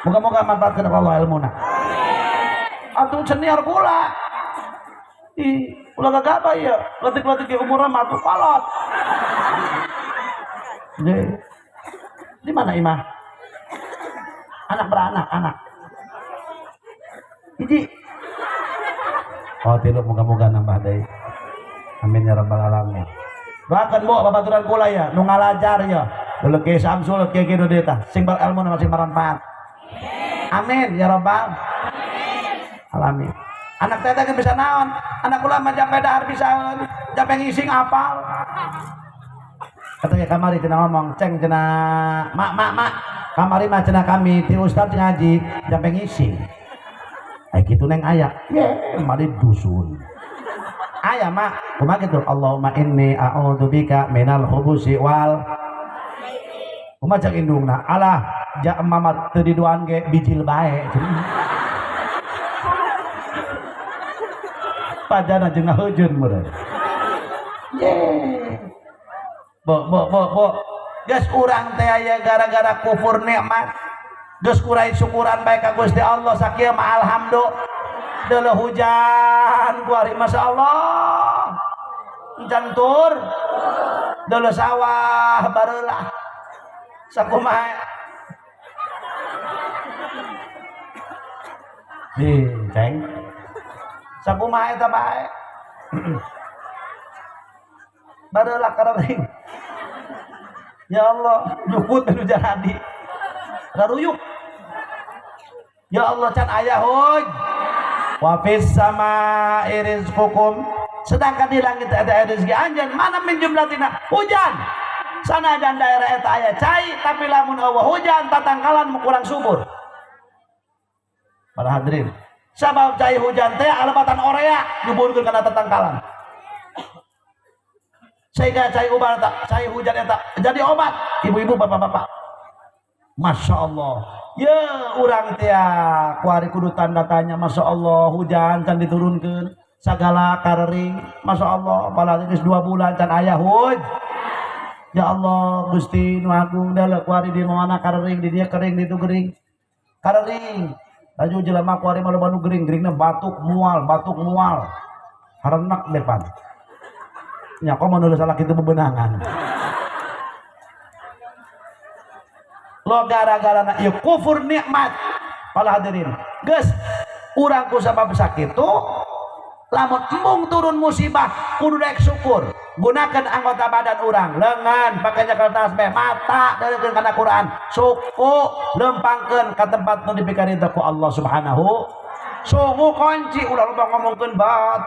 Moga-moga manfaatkeun Allah ilmuna. Atau senior kula. Ih, ulah gagabah ya, leutik-leutik di umurna mah atuh kolot. Di mana imah? Anak beranak, anak. Hiji. Oh, tilu moga-moga nambah deui. Amin ya rabbal alamin. Doakeun Bu babaturan kula ya, nu ngalajar ya. Dulu Ki Samsul kieu kieu deui tah, sing bar ilmu masih manfaat. Amin ya rabbal alamin. Anak teteh ge bisa naon? Anak kula mah jampe dahar bisa, jampe ngising apal. Kata ya kamari cenah ngomong, ceng cenah mak mak mak. Kamari mah cenah kami ti ustaz ngaji jampe ngising. Ay gitu neng aya, ye mari dusun. Aya mak, kumaha kitu? Allahumma inni a'udzubika minal khubusi wal. Kumaha cek indungna? Alah, ja mamat teu diduan ge bijil bae. Pajana jeung ngahujeun meureun. Ye. Bo bo bo bo. Geus urang teh aya gara-gara kufur nikmat. Geus kurai syukuran bae ka Gusti Allah sakieu mah alhamdulillah. Deuleu hujan kuari masyaallah. Encan tur. Deuleu sawah bareulah. Sakumaha. Ih, ceng. Sakumaha eta bae. Bareulah karering. Ya Allah, jukut nu jaradi. Raruyuk. Ya Allah can aya huj. Wa fis samaa'i rizqukum. Sedangkan di langit ada rezeki anjeun, mana min jumlatina hujan. Sanajan daerah eta aya cai, tapi lamun eueuh hujan tatangkalan kurang subur. Para hadirin, sabab cai hujan teh alebatan orea nyuburkeun kana tatangkalan. Sehingga cai ubar eta, cai hujan eta jadi obat, ibu-ibu bapak-bapak. Masya Allah. Ya urang teh kuari kudu tanda tanya. Masya Allah hujan can diturunkeun sagala karering. Masya Allah apalagi geus 2 bulan can aya hujan. Ya Allah Gusti nu agung deuleu kuari di mana karering di dieu kering di ditu gering. Karering. Laju jelema kuari mah loba nu gering, geringna batuk mual, batuk mual. Harenek depan. Nya komo nu salah kitu bebenangan. Lo gara-gara na ieu kufur nikmat. Para hadirin, geus urang ku sabab sakitu lamun embung turun musibah kudu daek syukur. Gunakan anggota badan urang, lengan pakai nyekel tasbih, mata deukeun kana Quran, suku lempangkeun ka tempat nu dipikarinta ku Allah Subhanahu. Sungu kunci ulah loba ngomongkeun bat.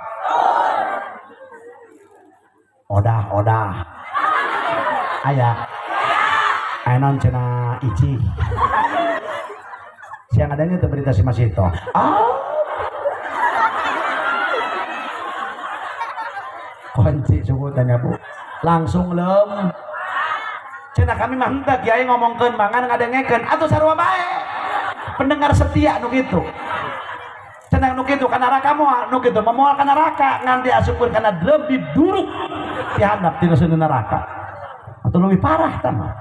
Odah odah. Aya. Aya naon cenah Ici. Siang adanya teu berita si Masito. Ah. Kunci suku tanya bu. Langsung lem. Cenah kami mah henteu kiai ngomongkeun mangan ngadengekeun atuh sarua bae. Pendengar setia nu kitu. Cenah nu kitu ka neraka moal, nu kitu mah moal ka neraka ngan diasupkeun kana lebih duruk ti handap tina seuneu neraka. Atau lebih parah tah mah.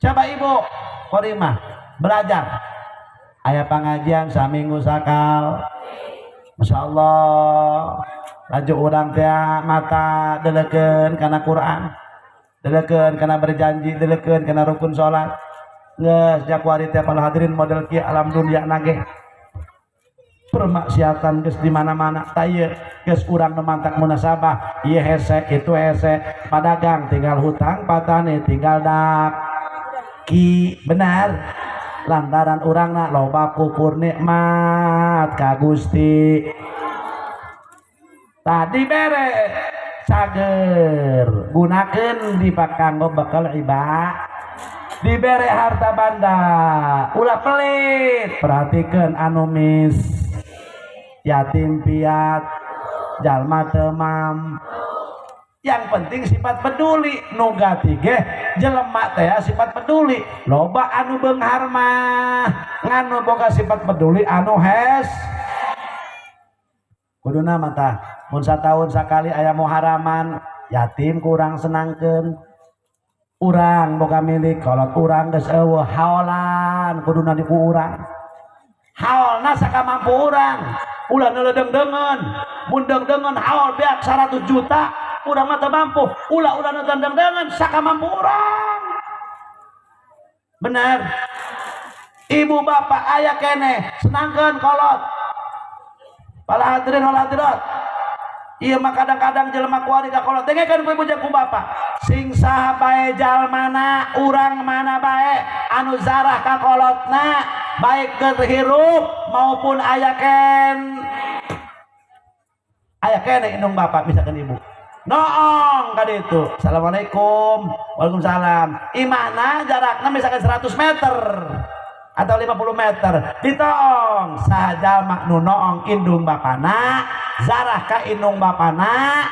Coba ibu Korimah belajar. Aya pangajian saminggu sakal. Masya Allah. Laju urang teh mata deleukeun kana Quran. Deleukeun kana berjanji, deleukeun kana rukun salat. Geus jakuari teh para hadirin model kieu alam dunia nage. Permaksiatan geus di mana-mana tah ieu geus urang nu mantak munasabah, ieu hese itu hese, padagang tinggal hutang patane tinggal dak. Ki benar lantaran urangna loba kufur nikmat ka Gusti. Tadi bere cager gunakeun dipakanggo bekal ibadah. Dibere harta banda ulah pelit, perhatikeun anu mis yatim piat jalma teu mampu. Yang penting sifat peduli nu gati ge jelema teh sifat peduli loba anu beunghar mah nganu boga sifat peduli anu hes kuduna mah tah mun sataun sakali aya muharaman yatim kurang senangkeun urang boga milik kolot urang geus eueuh haolan kuduna di ku urang haolna sakamampu urang ulah neuleudeng-deungeun mun deung-deungeun haol beak 100 juta urang mah teu mampu ulah ulah neuleudeng-deungeun sakamampu urang bener ibu bapak aya keneh senangkeun kolot para hadirin wal hadirat ieu mah kadang-kadang jelema kuari ka kolot dengekeun ku ibu jeung ku bapak sing saha bae jalmana urang mana bae anu zarah ka kolotna baik keur hirup maupun aya ken aya keneh indung bapak misalkan ibu noong ka ditu assalamualaikum waalaikumsalam imahna jarakna misalkan 100 meter atau 50 meter ditoong saha jalma nu noong indung bapana zarah ka indung bapana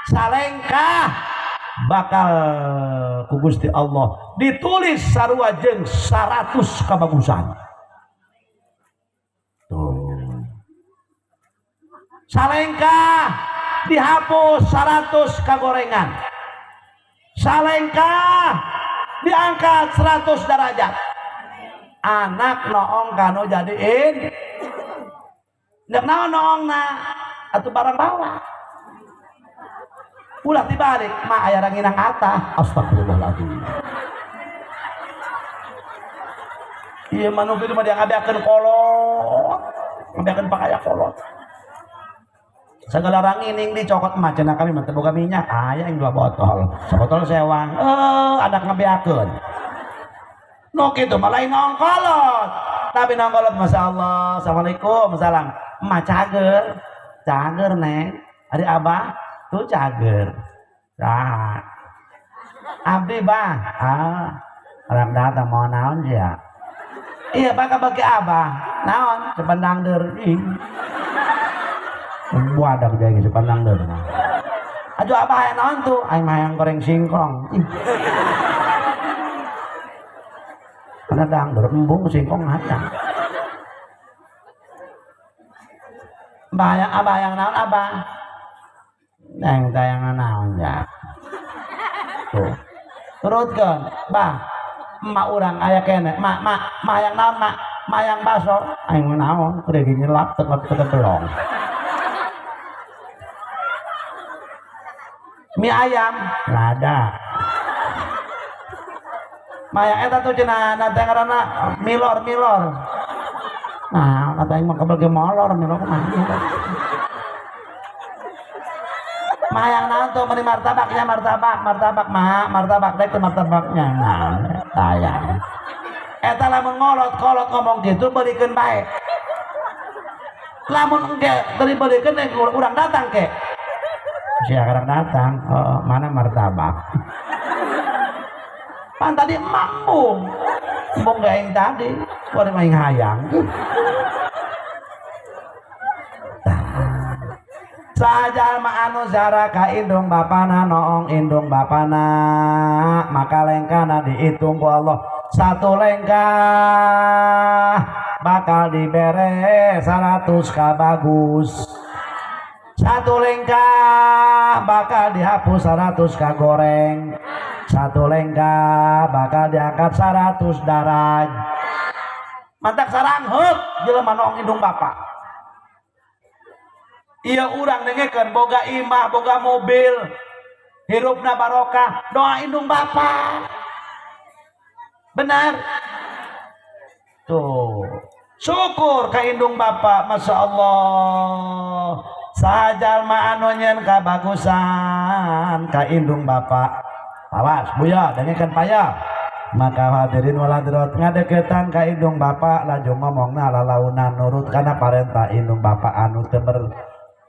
salengkah bakal ku Gusti Allah ditulis sarua jeung 100 kabagusan tuh salengkah dihapus 100 kagorengan salengkah diangkat 100 derajat anak noong kanu jadiin nek naon noongna atuh barang bawa ulah dibalik mah aya ranginang atah astagfirullahaladzim ieu mah nu kitu mah dia ngabeakeun kolot ngabeakeun pakaya kolot segala rangining dicokot mah cenah kami mah teu boga minyak aya yang 2 botol sabotol sewang anak ngabeakeun nu kitu mah lain noong kolot tapi noong kolot masyaallah assalamualaikum salam mah cager cager neng ari abah tuh cager saha abdi bah ah orang datang mau naon sia iya bakal bagi abah naon sependang deui wadah jadi sependang deui aduh abah aya naon tuh aing mah hayang goreng singkong. Mana dangdut embung singkong hayang. Bayang abah yang naon abah? Neng tayangan naon ya. Tuh. Turutkeun, bah. Emak urang aya keneh, mak mak mak yang naon mak? Mak yang baso, aing mah naon, kudu nyelap tetep tetep belong. Mie ayam, lada. Mayang eta tuh cenah na teh ngaranna milor-milor. Nah, kata aing mah kabel ge molor milor mah. Mayang naon tuh meuni martabaknya martabak, martabak mak, martabak dek teh martabaknya. Nah, tayang. Eta lamun ngolot-kolot ngomong gitu beulikeun bae. Lamun engke teu dibelikeun urang datang ke. Sia karang datang, oh, mana martabak. Pan tadi embung. Embung ge aing tadi, kuari mah aing hayang. Sajalma anu zara ka indung bapana noong indung bapana maka lengkana dihitung ku Allah satu lengkah bakal dibere 100 ka bagus, satu lengkah bakal dihapus 100 ka goreng, satu lengkah bakal diangkat 100 daraj. Mantak sarangheuk jelema noong indung bapa. Iya urang dengekeun boga imah, boga mobil, hirupna barokah, doa indung bapa. Benar? Tuh. Syukur ka indung bapa, Masya Allah. Sajalma anu nyeun kabagusan ka indung bapa. Awas buya dengekeun paya. Maka hadirin wal hadirat ngadeukeutan ka indung bapa laju ngomongna lalaunan nurut kana parentah indung bapa anu teu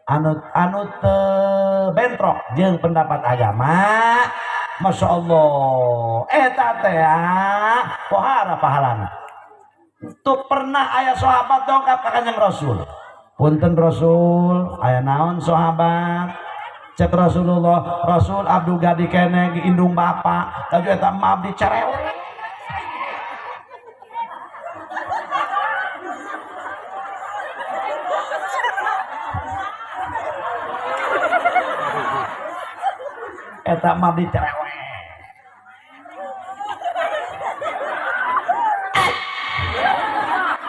anu teu bentrok jeung pendapat agama. Masya Allah eta teh pohara pahalana. Tuh pernah aya sahabat dongkap ka Kanjeng Rasul. Punten Rasul, aya naon sahabat? Cek Rasulullah, Rasul abdu gadi keneh indung bapa, laju eta mah abdi cerewet. Eta mah abdi cerewet.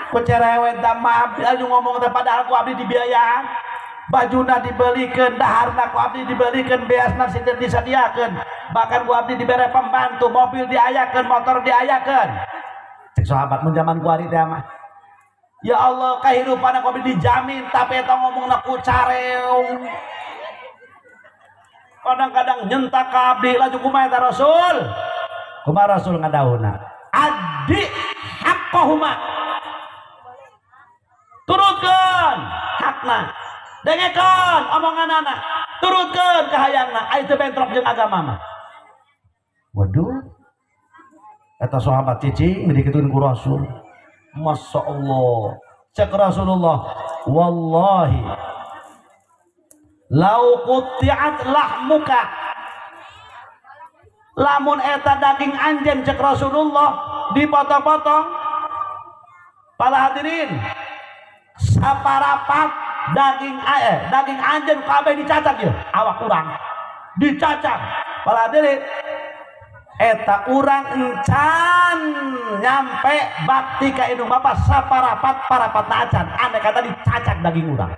Ku cerewet ta mah abdi anu ngomong teh padahal ku abdi dibiayaan. Bajuna dibelikeun, daharna ku abdi dibelikeun, beasna disadiakeun. Bahkan ku abdi dibere pembantu, mobil diayakeun, motor diayakeun. Cek sahabat mun zaman kuari teh mah. Ya Allah, kahirupan ku abdi dijamin, tapi eta ngomongna ku careung. Kadang-kadang nyentak ka abdi laju kumaha eta Rasul? Kumaha Rasul ngadahuna? Addi haqqahuma. Turutkeun hakna. Dengekeun omonganana. Turutkeun kahayangna. Aya teu bentrok jeung agama mah. Waduh. Eta sahabat cicing dikituin ku Rasul. Masya Allah. Cek Rasulullah, wallahi lau qutti'at lahmuka, lamun eta daging anjeun cek Rasulullah dipotong-potong, para hadirin saparapat daging daging anjeun kabeh dicacak ieu awak urang dicacak. Para hadirin eta urang encan nyampe bakti ka indung bapa saparapat parapatna acan, andai kata dicacak daging urang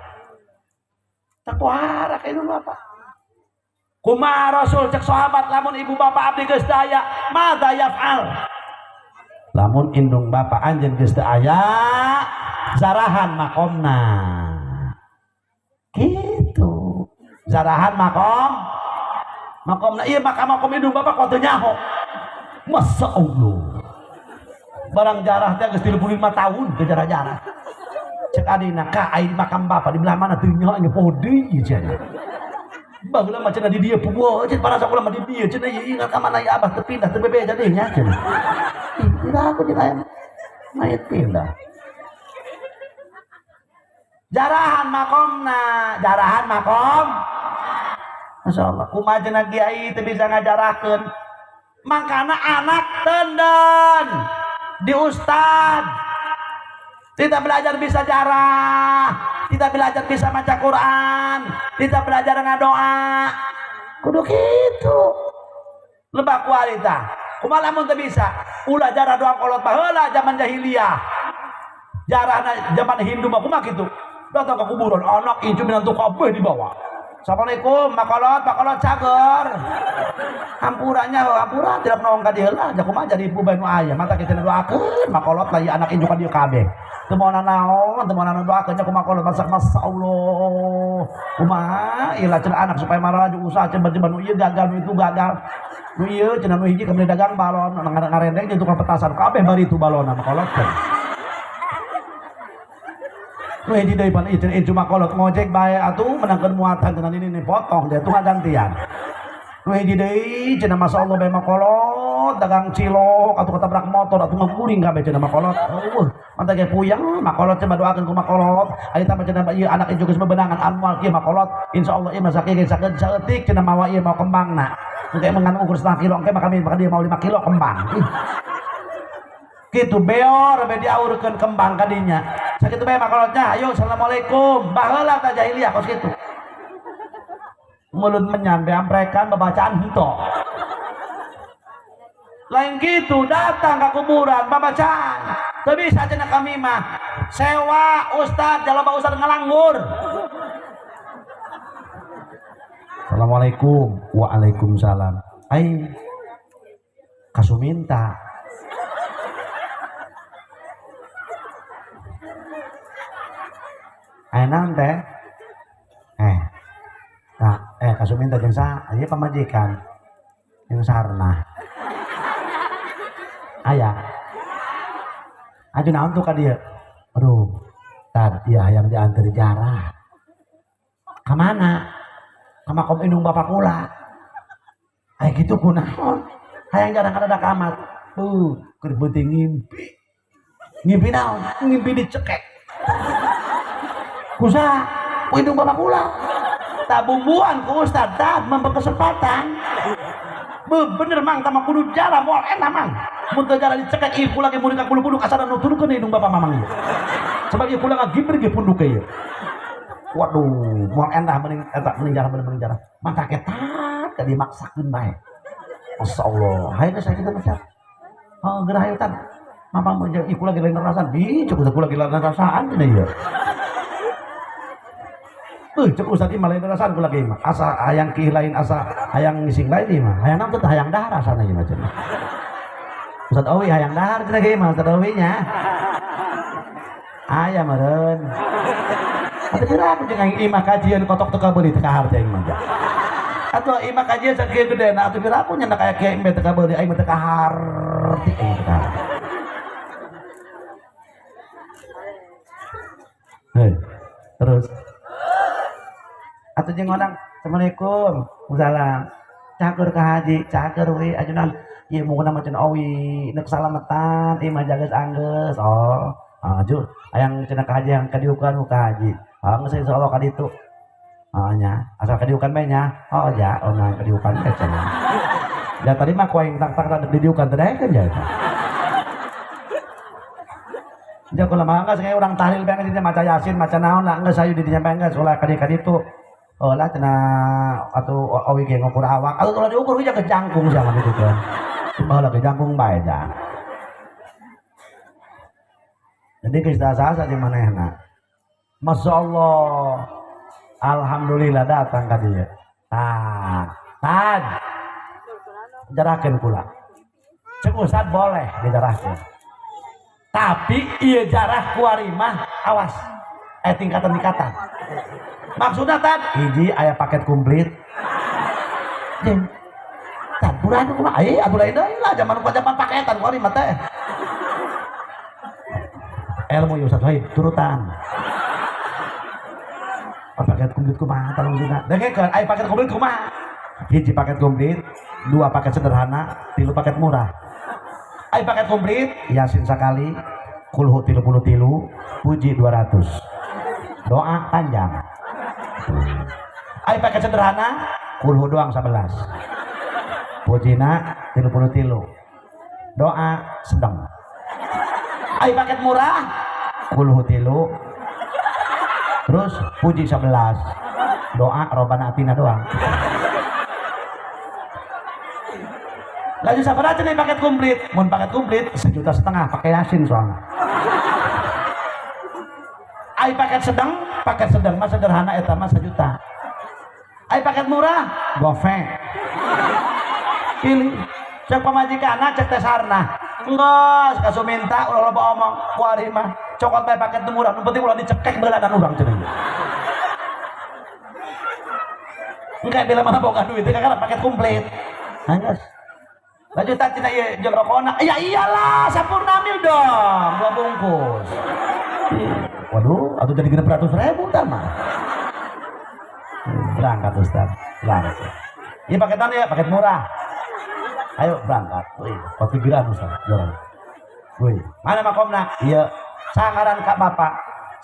tekuara ka indung bapa. Kumaha Rasul cek sahabat lamun ibu bapa abdi geus teu aya madza yaf'al, lamun indung bapa anjeun geus teu aya zarahan makomna, gitu zarahan makom makomna ieu maka makom indung bapa kok teu nyaho. Masya Allah, barang jarah teh geus 35 tahun teu jarah-jarah. Cek adina ka aing makam bapa di belah mana teu nyaho nya poho deui ieu cenah. Baheula mah cenah di dieu puguh cenah para sakola mah di dieu cenah ieu ingat ka mana ieu abah teu pindah teu bebeja deui nya cenah. Ih tidak aku cenah aya mayit pindah. Jarahan makomna, jarahan makom. Masya Allah, kumaha cenah kiai teu bisa ngajarahkeun. Mangkana anak tenden. Di ustad. Tidak belajar bisa jarah, tidak belajar bisa maca Quran, tidak belajar ngadoa. Kudu kitu. Lebak kualita. Kumaha lamun teu bisa? Ulah jarah doang kolot baheula zaman jahiliyah. Jarahna zaman Hindu mah kumaha kitu? Datang ke kuburan, anak incu minantu kabeh dibawa. Assalamualaikum, makolot, makolot cager. Hampurannya, hampura tidak nong ka dieu lah, kumaha jadi ibu bae nu aya, mata kita doakeun makolot lah ieu anak incu ka dieu kabeh. Teu moal naon, teu moal doakeun nya kumaha kolot masak masyaallah. Kumaha ieu cenah anak supaya marah usaha cenah nu ieu gagal nu itu gagal. Nu ieu cenah nu hiji kamari dagang balon, ngarendeng jeung tukang petasan kabeh bari itu balonna makolot. Nu hiji deui pan ieu cenah incu makolot ngojek bae atuh menangkeun muatan cenah ini nih potong dia tuh gantian. Nu hiji deui cenah masyaallah bae makolot dagang cilok atuh ketabrak motor atuh ngaguling kabeh cenah makolot. Eueuh, mantap ge puyeng makolot cenah doakeun ku makolot. Ari tambah cenah ieu anak incu geus bebenangan anwal kieu makolot. Insyaallah ieu masa kieu sakeun saeutik cenah mawa ieu mau kembangna. Engke mengan ukur setengah kilo engke maka dia mau 5 kilo kembang. Kitu beor be diaurkeun kembang kadinya. Sakitu bae makolotnya, ayo assalamualaikum. Baheula tah jahiliyah kos kitu. Mulut menyan be amprekan babacaan henteu. Lain gitu datang ke kuburan babacaan. Teu bisa cenah kami mah. Sewa ustad, jaloba ustad ngalanggur. Assalamualaikum. Waalaikumsalam. Ai kasuminta. Ai naon teh? Nah, kasuminta jeung saha? Ieu pamajikan. Jeung sarna. Aya. Aju naon tuh ka dieu? Aduh, tad ieu hayang diantar jarah. Ka mana? Ka makom indung bapak kula. Aya kitu kunaon? Hayang jarah kada kamat. Keur beuting ngimpi. Ngimpi naon? Ngimpi dicekek. Kusaha? Ku indung bapak kula. Tak bumbuan ku ustad, tad memperkesempatan. Bener mang tama kudu jarah moal enak mang. Mun teu jarah dicekek ieu kula ge murid ka kudu-kudu kasana nuturkeun indung bapak mamang ieu. Sebab ieu kula ngagibir ge punduk ieu. Waduh, moal endah mending eta mending jarah mending jarah. Mantah ketat ka dimaksakeun bae. Masyaallah, hayu geus sakitu mah. Heuh, geura hayu tan. Mamang mun ieu kula ge lain rasaan, bi cek kula ge lain rasaan cenah ieu. Cek ustad imah lain rasaan kula ge mah. Asa hayang kieu lain asa hayang ngising lain ieu mah. Hayang naon teh hayang dahar asana ieu mah cenah. Ustad Owi hayang dahar cenah ge mah Ustad Owi nya. Aya meureun. Atuh pira aku jeung aing imah kajian kotok teu kabeuli teu kahar teh aing mah. Atuh imah kajian sakieu gedena atuh pira aku nya kaya kiai mah teu kabeuli aing mah teu kaharti aing teu kahar. Hei, terus atuh jeung ngondang assalamualaikum waalaikumsalam cager ka haji cager we ajunan ieu munguna mah cenah owi neuk salametan ieu mah jageus anggeus oh aju hayang cenah ka haji yang kadiukan ka haji ah geus insyaallah ka ditu ah nya asal kadiukan bae nya oh ya oh nah kadiukan bae cenah ya tadi mah ku aing tak-tak didiukan teh daekeun ja eta. Ja kula mah geus kayak urang tahlil bae geus maca yasin maca naon lah geus hayu di dinya bae geus ulah ka dieu ka ditu. Oh lah cenah atuh owi ge ngukur awak atuh ulah diukur we ke jangkung sia mah kitu teh. Baheula ke jangkung bae ja. Jadi geus asa-asa jeung manehna. Masyaallah. Alhamdulillah datang ka dieu. Tah, tad. Jarahkeun kula. Cek ustad boleh dijarahkeun. Tapi ieu jarah kuari mah awas. Tingkatan-tingkatan. Maksudnya tad hiji aya paket komplit. Jeung tad kurang kumaha ai atuh lain deui lah zaman zaman paketan kuari mah teh. Ilmu ya Ustaz Sohib turutan. Paket komplit kumaha tah maksudna? Dengekeun aya paket komplit kumaha? Hiji paket komplit, 2 paket sederhana, 3 paket murah. Aya paket komplit Yasin sakali, kulhu 33, puji 200. Doa panjang. Aya paket sederhana, kulhu doang 11. Pujina 33. Doa sedang. Ai paket murah kulhu tilu terus puji 11 doa robana atina doang. Laju sabar aja nih paket komplit. Mun paket komplit 1,5 juta pakai yasin soalnya. Ai paket sedang mah sederhana eta mah 1 juta. Ai paket murah gofe. Pilih cek pamajikanna cek teh sarna. Enggeus kasuminta ulah loba omong kuari mah cokot bae paket nu murah nu penting ulah dicekek beulanan urang cenah. Engke bila mana boga duit teh kakara paket komplit. Enggeus. Lanjut cina ieu jeung rokona. Ya iyalah, sampurna mil dong, 2 bungkus. Waduh, atuh jadi 600.000 tah mah. Berangkat Ustaz, berangkat. Ini paketan ya, paket murah. Ayo berangkat. Wih, pikiran Ustaz, jorang. Wih, mana makomna? Iya, sangaran ka bapak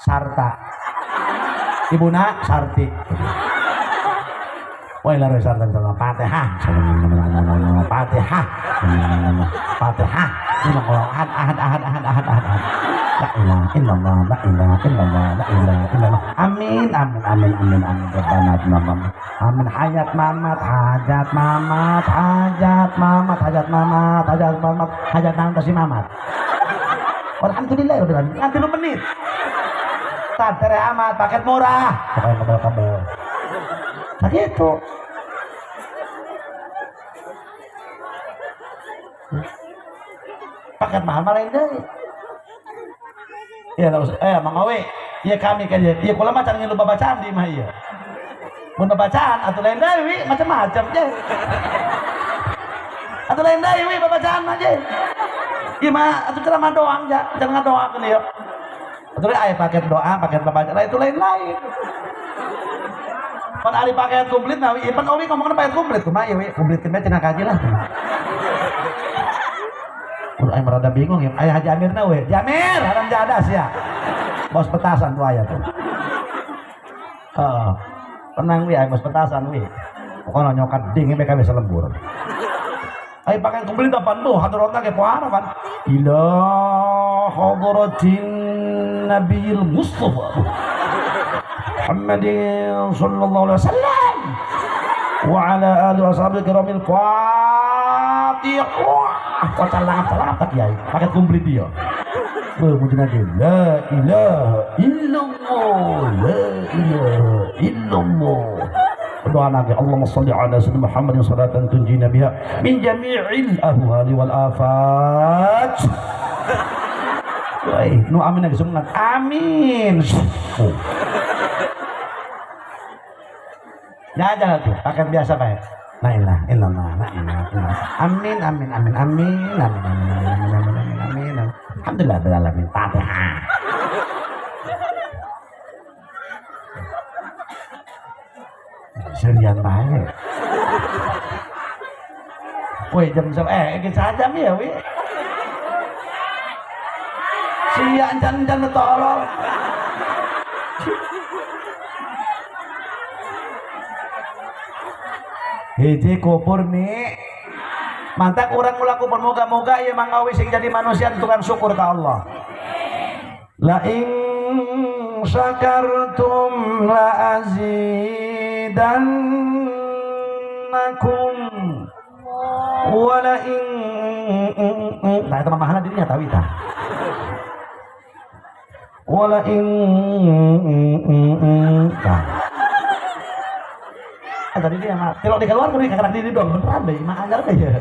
Sarta. Ibuna Sarti. Woi lalu sarta sama Fatihah, Fatihah, Fatihah. Ini ahad ahad ahad ahad ahad ahad. La ilaha illallah, la ilaha illallah, la ilaha illallah. Amin, amin, amin, amin, amin. Rabbana atina amin. Hayat mamat, hajat mamat, hajat mamat, hajat mamat, hajat mamat, hajat naon si mamat. Alhamdulillah rabbil alamin. Ngan 3 menit. Tadere amat paket murah. Pokoknya kabel-kabel. Nah gitu. Paket mahal malah ini. Ya, Mang Awe, ya kami kan ya. Ya kula mah can ngilu babacaan di mah ieu. Mun babacaan atuh lain deui macam-macam je. Atuh lain deui babacaan mah je. Ieu mah atuh ceramah doang ja, can ngadoakeun ieu. Atuh aya paket doa, paket babacaan, itu lain-lain. Pan ari paket komplit nah, ieu pan owi ngomongna paket komplit kumaha ieu we, komplitkeun bae cenah kaji lah. Udah aing rada bingung ya, aya Haji Amirna we. Haji Amir, haram jadas ya. Bos petasan tuh aya tuh. Heeh. Tenang we, aya bos petasan we. Pokona nyokat ding BKB selembur. Ayo paket komplit apaan tuh? Hadrotna ge poara pan. Ila hadratin Nabiyil Mustafa Muhammadin sallallahu alaihi wasallam wa ala alihi washabihi kiramil Fatihah. Wah, calangap-calangap tak kiai. Paket komplit dia. Mungkin aja la ilaha illallah, la ilaha illallah. Doa lagi, Allahumma shalli ala sayyidina Muhammadin salatan tunjina biha min jami'il ahwali wal afat. Woi, nu amin lagi semangat. Amin. Oh. Ya aja tuh, paket biasa Pak. La ilaha illallah, la ilaha illallah. Amin, amin, amin, amin, amin, amin, amin, amin, amin, amin. Alhamdulillah bil alamin. Fatihah. Serian bae. Woi jam geus sajam ya we. Sia encan-encan tolol. Hiji kupur nih. Mantak urang ulah kupur, moga-moga ieu Mang Awi sing jadi manusia tukang syukur ka Allah. La in syakartum la azidannakum wa la in. Nah itu mamahana dirinya tahu itah. Wa la in. Nah. Tadi dia mah kalau dikeluar kudu karak diri doang beneran deh mah anyar deh ya.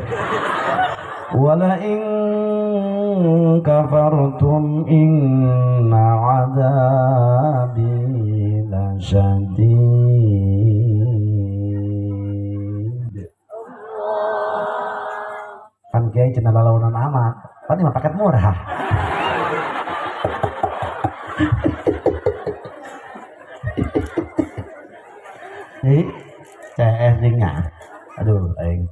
Wala in kafartum inna adzabi lasyadid. Kan kiai cenah lalaunan amat, pan mah paket murah. Hei CS nya. Aduh aing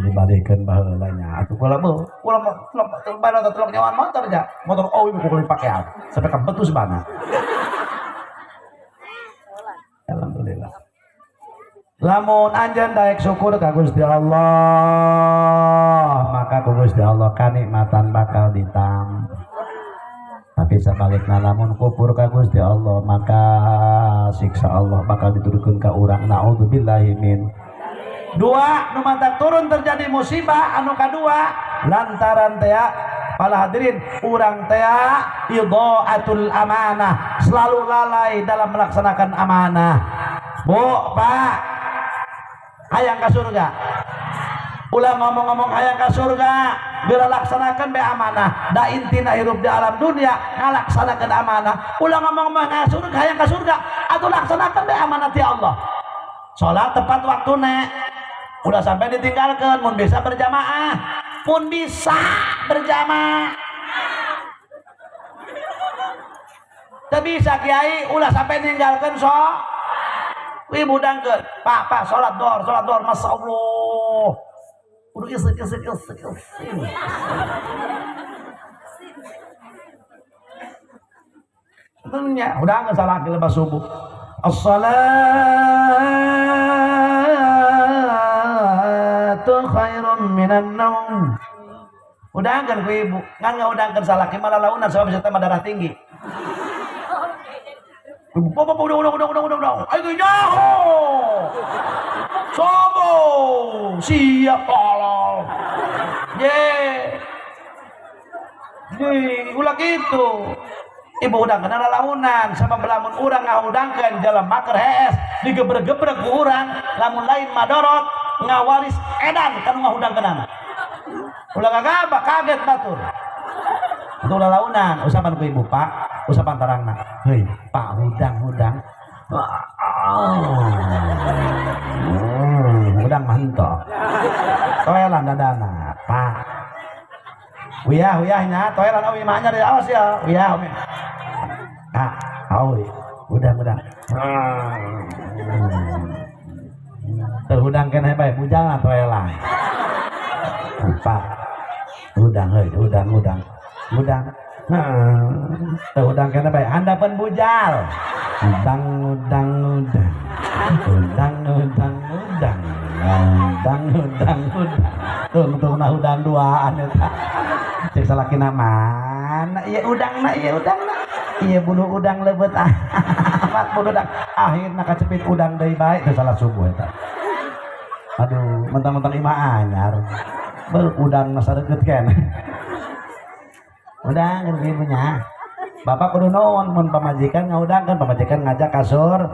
dibalikeun baheula nya. Atuh kula mah kula mah telok telok nyawaan motor nya. Motor owi ku kulit pakean sampai ka betus bana. Alhamdulillah. Lamun anjeun daek syukur ka Gusti Allah, maka ku Gusti Allah kanikmatan bakal ditambah. Sabalikna lamun kufur ka Gusti Allah maka siksa Allah bakal diturunkeun ka urang. Naudzubillahi min. Dua nu mantak turun terjadi musibah anu kadua lantaran teh para hadirin urang teh idhaatul amanah, selalu lalai dalam melaksanakan amanah. Bu, Pak, hayang ka surga. Ulah ngomong-ngomong hayang ka surga, bila laksanakan be amanah. Da intina hirup di alam dunia ngalaksanakeun amanah. Ulah ngomong-ngomong ka surga, hayang ka surga, atuh laksanakan be amanah ti Allah. Salat tepat waktuna. Ulah sampai ditinggalkan, mun bisa berjamaah, mun bisa berjamaah. Teu bisa kiai, ulah sampai ninggalkeun so. Wih budangkeun, Pak, Pak, salat dhuhur, masyaallah. Kudu isin. Tentunya udah nggak salah ke lepas subuh. As-salatu khairum minan naum. Udangkeun ku ibu, ngan ngaudangkeun salaki malah launan sebab bisa tambah darah tinggi. Ibu, bapak udah. Ayo nyaho. Sobo, siap tolol. Ye. Ye, ulah gitu. Ibu udang kena launan sama belamun urang ngahudangkeun jelema keur hees digebreg-gebreg ku urang lamun lain madorot ngawaris edan kanu ngahudangkeunana. Ulah kagaba kaget batur. Itu ulah launan usapan ku ibu Pak, usapan tarangna. Heuy, Pak hudang-hudang. Udang mantok. Toelan dadana, Pak. Uyah uyahnya, toelan awi mahnya dari awas ya. Uyah umi. Kak, awi, udang udang. Terhudang kena bae bujang toelan. Pak. Udang heuy, udang udang. Udang. Terhudang kena bae handapeun bujal. Udang udang udang. Udang udang udang. Udang udang udang. Tungtung nah udang duaan eta. Cek salakina mana ieu udangna ieu udangna. Ieu bulu udang leubet amat bulu udang. Akhirna kacepit udang deui bae teu salat subuh eta. Aduh, mentang-mentang imah anyar. Beuh udangna sareukeut keneh. Udang kan ibunya. Bapak kudu naon mun pamajikan ngaudangkeun, pamajikan ngajak kasur.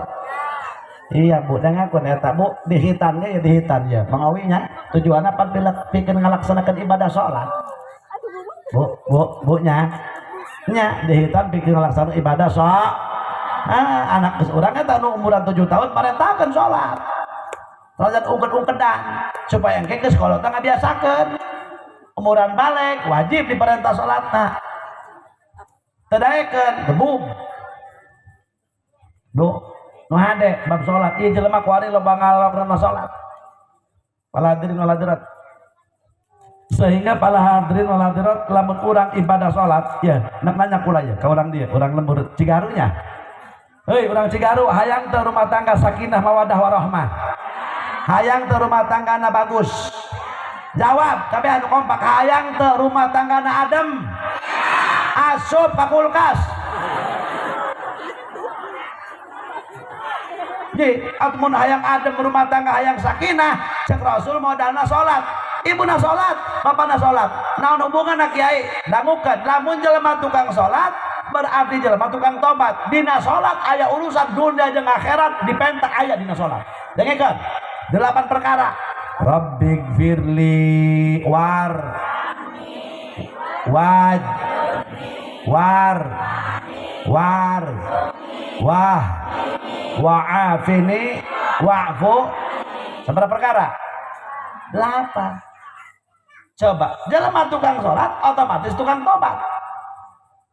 Iya bu, dan ngaku eta bu dihitan ge ya dihitan ya. Mangawinya tujuanna pan pikeun ngalaksanakeun ibadah salat. Bu, bu, bu nya. Nya dihitan pikeun ngalaksanakeun ibadah sok. Ah, anak geus urang eta nu umuran 7 tahun parentakeun salat. Salat ungked-ungkedan supaya engke geus kolotna ngabiasakeun. Umuran balik wajib diperintah salatna. Teu daekeun gebug. Bu, nu hade bab salat ieu jelema kuari loba ngalokna salat. Para hadirin wal hadirat. Sehingga para hadirin wal hadirat lamun urang ibadah salat ya nek nanya kula ya ka urang dieu urang lembur Cigarunya. Heuy urang Cigaru hayang teu rumah tangga sakinah mawadah warahmah. Hayang teu rumah tanggana bagus. Jawab kabeh anu kompak hayang teu rumah tanggana adem. Asup ka kulkas. Ji, atuh hayang adem rumah tangga hayang sakinah, cek Rasul modalna salat. Ibuna salat, bapana salat. Naon hubunganna kiai? Dangukeun, lamun jelema tukang salat berarti jelema tukang tobat. Dina salat aya urusan dunia jeung akhirat dipentak aya dina salat. Dengekeun. 8 perkara. Rabbighfirli war waj war war wah wa'afini wa'fu. Seberapa perkara? 8. Coba jelema tukang salat otomatis tukang tobat.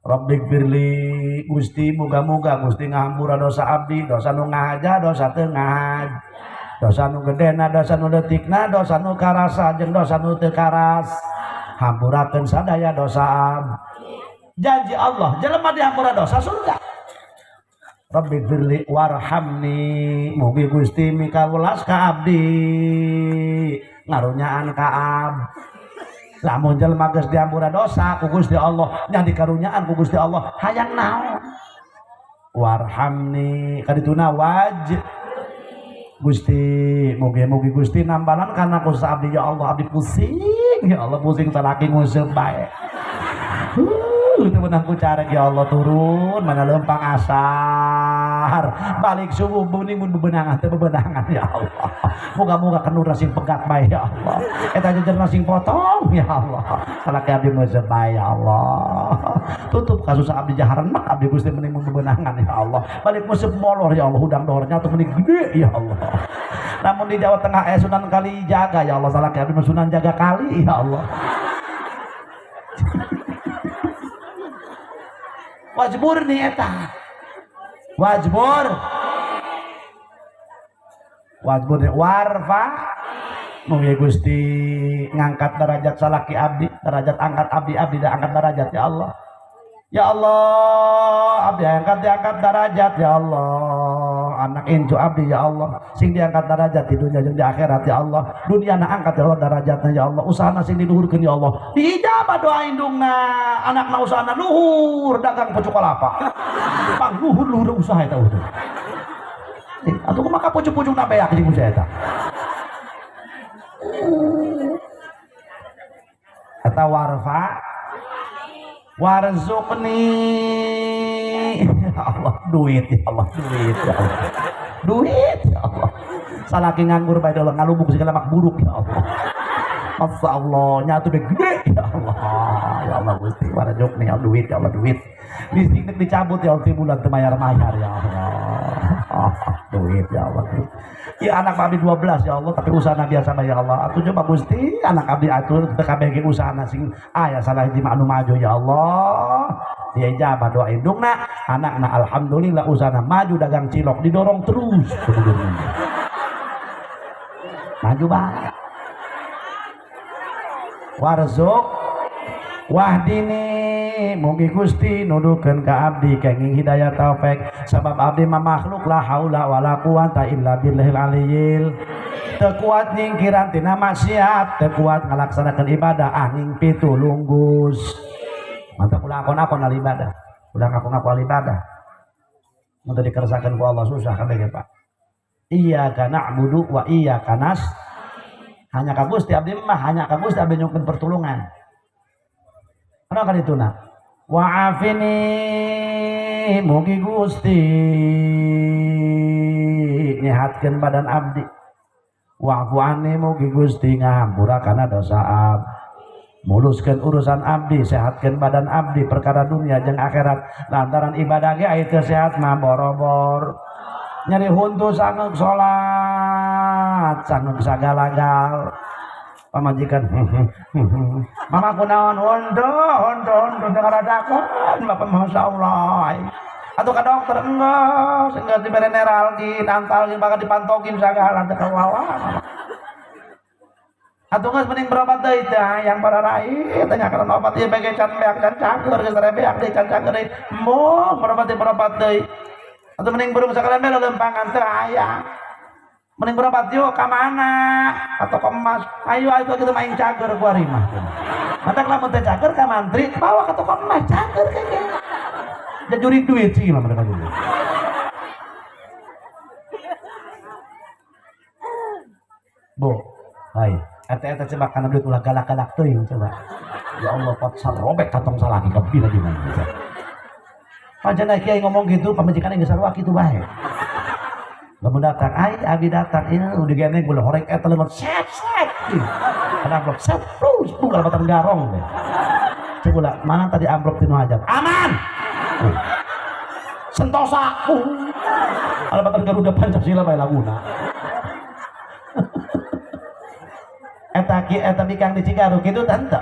Rabbighfirli Gusti muga-muga Gusti ngahampura dosa abdi, dosa nu ngahaja, dosa teu ngahaja, dosa nu gedena, dosa nu leutikna, dosa nu karasa jeung dosa nu teu karas. Hampurakeun sadaya dosa abdi. Janji Allah jelema dihampura dosa surga. Rabbighfirli warhamni mugi Gusti mikawelas ka abdi ngarunyaan ka abdi. Lamun jelema geus diampura dosa ku Gusti Allah, nya dikarunyaan ku Gusti Allah, hayang naon? Warhamni kadituna waj Gusti, mugi-mugi Gusti nambalan kana ku abdi ya Allah, abdi pusing ya Allah, pusing salaki nguseup bae. Itu menang ku carek ya Allah, turun mana lempang asar balik subuh bening mun bebenangan teu bebenangan ya Allah. Moga-moga kenur sing pegat bae ya Allah, eta jejer sing potong ya Allah, salaki abdi nguseup bae ya Allah, tutup kasus abdi jaharenak abdi Gusti mending mun bebenangan ya Allah, balik nguseup molor ya Allah, hudang dohornya tuh mending gede ya Allah. Namun di Jawa Tengah Sunan Kali jaga ya Allah, salaki abdi Sunan jaga kali ya Allah. Wajbur nih eta. Wajbur. Wajbur nih warfa. Mugi Gusti ngangkat derajat salaki abdi, derajat angkat abdi, abdi dah angkat derajat ya Allah. Ya Allah, abdi angkat diangkat derajat ya Allah. Anak incu abdi ya Allah, sing diangkat derajat di dunia jeung di akhirat ya Allah. Dunia na angkat ya Allah derajatna ya Allah. Usahana sing diluhurkeun ya Allah. Diijabah doa indungna, anakna usahana luhur dagang pucuk kalapa. Pang luhur-luhur usaha eta udah. Atuh kumaha pucuk-pucukna beak jeung usaha eta. Eta warfa warzuqni ya Allah, duit ya Allah, duit ya Allah, duit ya Allah. Salaki nganggur bae dolar ngalubuk segala mak buruk ya Allah. Masya Allah, nyatu be gede ya Allah. Ya Allah Gusti warzuqni ya duit ya Allah, duit. Listrik dicabut ya Allah, bulan teu mayar-mayar ya Allah. Oh, duit ya Allah. Ya anak abdi 12 ya Allah, tapi usahana biasa bae ya Allah. Atuh coba Gusti, anak abdi atur teu kabeh ge usahana sing aya salah hiji mah anu maju ya Allah. Dia ijabah doa indungna, anakna alhamdulillah usahana maju dagang cilok didorong terus maju bae. Warzuk wahdini mugi Gusti nuduhkeun ka abdi kenging hidayah taufik, sabab abdi mah makhluk la haula wala quwata illa billahil aliyil. Teu kuat nyingkiran tina maksiat, teu kuat ngalaksanakeun ibadah angin pitulunggus. Mantap ulah akon-akon al ibadah, ulah ngaku-ngaku al ibadah. Mun teu dikersakeun ku Allah susah kabeh ge Pak. Iyyaka na'budu wa iyyaka nasta'in. Hanya ka Gusti abdi mah, hanya ka Gusti abdi nyungkeun pertulungan. Kana kadituna wa'afini mugi Gusti nyehatkeun badan abdi, wa'fu anni mugi Gusti ngahampura kana dosa abdi, muluskeun urusan abdi, sehatkeun badan abdi perkara dunia jeung akhirat. Lantaran ibadah ge aya teu sehat mah borobor, nyeri huntu sangeuk salat sangeuk sagalagal. Pamajikan mama kunaon huntu huntu huntu teu ngaradakeun bapak masyaallah. Atuh ka dokter enggeus enggeus dibere neralgin antalgin bakal dipantogin sagala teu kawawa. Atuh geus mending berobat deui teh hayang bararai teh nya kana obat ieu bege can beak can cager geus beak deui can cager deui embung berobat deui berobat deui. Atuh mending burung sakalian bae lelempangan teu hayang. Mending berobat yuk ka mana atau ke emas, ayo ayo kita main cager ku ari mah. Matak lamun teh cager ka mantri bawa ke toko emas cager keke. Jajuri duit sih mah mereka dulu. Bu, hai, eta-eta coba kana duit ulah galak-galak teuing coba. Ya Allah pot sarobek kantong salaki kebi lagi mah. Pancen kiai ngomong gitu pamajikan geus sarua kitu bae. Lamun datang, ai abi datang, ieu udah gandeng bola horeng eta leumeut set set. Kana amplop set plus buka batang garong deh. Coba mana tadi amplop tinu hajat? Aman. Sentosa. Alabatan Garuda Pancasila bae laguna. Eta ki eta bikang di Cikaruk kitu tante.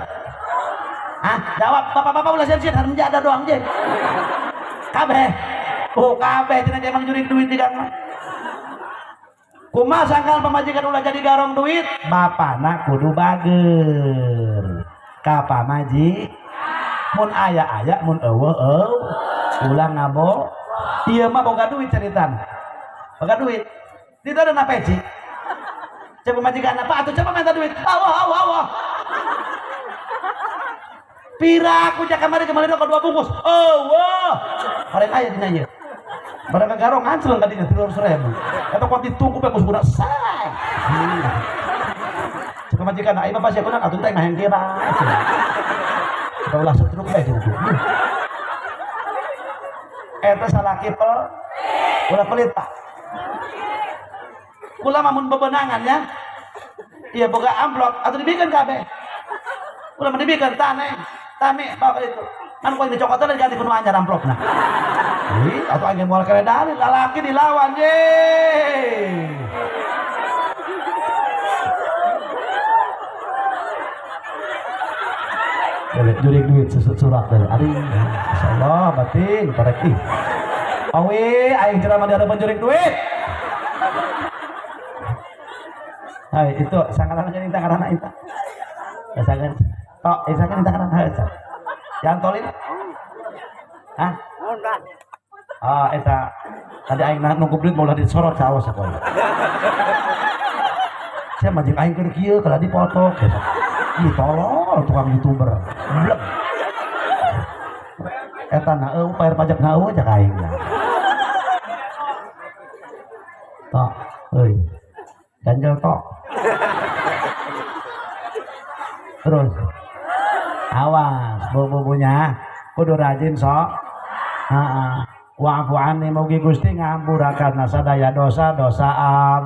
Ah, jawab bapak-bapak ulah sieun-sieun harus ada doang je. Kabeh. Oh, kabeh cenah emang jurig duit di kang mah. Kumaha sangkal pamajikan ulah jadi garong duit, bapana kudu bager. Ka pamaji mun aya-aya mun eueuh eueuh ulah ngabo. Ieu mah boga duit caritan. Boga duit. Tidak ada peci. Coba pamajikan apa atuh coba minta duit. Allah Allah Allah. Pira aku jak kamari kemarin rokok 2 bungkus. Oh, wah. Bareng aya dina ieu. Bareng kagarong anceleng ka dinya 300.000. Eta kuat ditunggu bae ku budak sae. Cek majikan ai bapak sia kunaon atuh teh mah hengke bae. Ulah setruk bae jeung. Eta salaki pel ulah pelit Pak. Kula mah mun bebenangan ya. Iya boga amplop atuh dibikeun kabeh. Ulah mah dibikeun taneh, tame bawa itu. Kan ku dicokotan diganti ku nu anyar amplopna. Ih, atuh aing moal kere dalil lalaki dilawan ye. Boleh jurik duit surat dari ari. Insyaallah batin korek ih. Awi aing ceramah di hadapan jurik duit. Hai itu sangaran jadi tangarana eta. Sangaran. Tok, sangaran tangarana eta. Yang tolin? Hah? Ah eta tadi aing nunggu duit mau disorot saos aku. Saya majing aing keur kieu kalau dipoto gitu. Ih tolol tukang YouTuber. Blek. Eta na eueuh bayar pajak na eueuh cak aing. Tok, euy. Ganjel tok. Terus. Awas, bu-bunya kudu rajin sok. Heeh. Wa'fu anni mugi Gusti ngampurakeun sadaya dosa-dosa ab.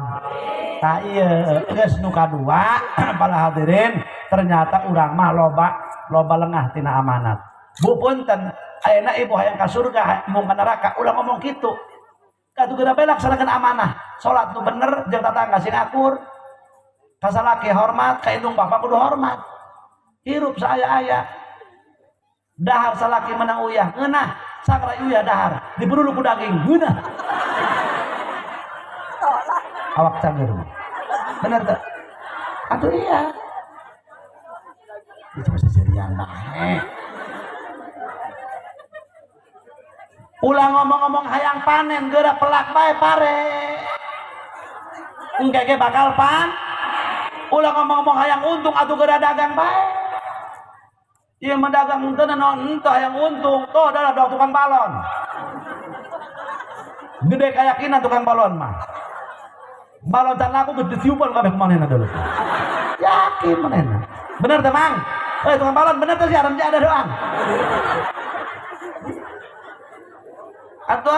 Tak ieu geus nu kadua para hadirin ternyata urang mah loba lengah tina amanat. Bu punten ayeuna ibu hayang ka surga mung ka neraka ulah ngomong kitu. Katuh geura bae laksanakeun amanah. Salat nu bener jeung tatangga sing akur. Ka salaki hormat, ka indung bapa kudu hormat. Hirup saaya-aya. Dahar salaki menang uyah ngeunah, sakra uyah dahar diburu ku daging ngeunah. Awak cager. Bener teu? Atuh iya. Itu masih serian bae. Ulah ngomong-ngomong hayang panen geura pelak bae pare. Engke ge bakal pan. Ulah ngomong-ngomong hayang untung atuh geura dagang bae. Ieu mah dagang henteu naon henteu hayang untung, toh adalah tukang balon. Gede keyakinan tukang balon mah. Balon can laku geus ditiupan kabeh ku manehna dulu. Yakin manehna. Bener teh Mang? Eh tukang balon bener teh si aram ada doang. Atau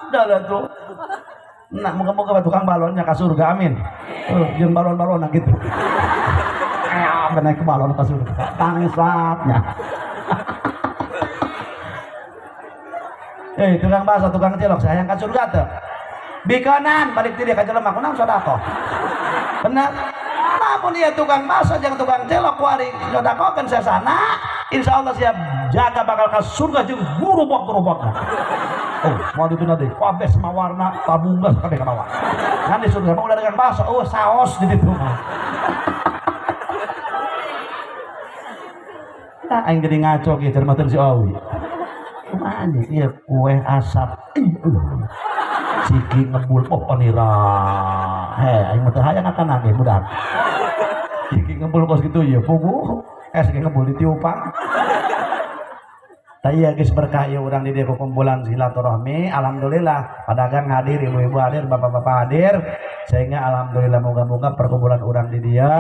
ada tuh. Nah, moga-moga tukang balonnya ke surga, amin. Jeung balon-balon gitu. Naik ke balon ke surga. Bangsatnya. Tukang bakso, tukang cilok, sayang ke surga tuh. Bikanan balik ti dia ka jelema kunaon sedekah. Bener. Lamun ieu tukang bakso jeung tukang cilok kuari sedekahkeun sesana, insyaallah siap jaga bakal ka surga jeung gurubok-gurubokna. Oh, mau ditunda deh. Kabeh semua warna tabung gas kabeh ka bawah. Kan di surga mah ulah dagang bakso, oh saos di ditu mah. Nah, aing jadi ngaco kieu cermateun si Owi. Kumaha anjing ieu kue asap. Ih, siki ngebul oh panira. Heh, aing mah teu hayang akan nage budak. Siki ngebul kos kitu ieu puguh. Siki ngebul ditiupan. Tah ieu geus berkah ieu urang di dieu kumpulan silaturahmi. Alhamdulillah pedagang hadir, ibu-ibu hadir, bapak-bapak hadir. Sehingga alhamdulillah moga-moga perkumpulan urang di dieu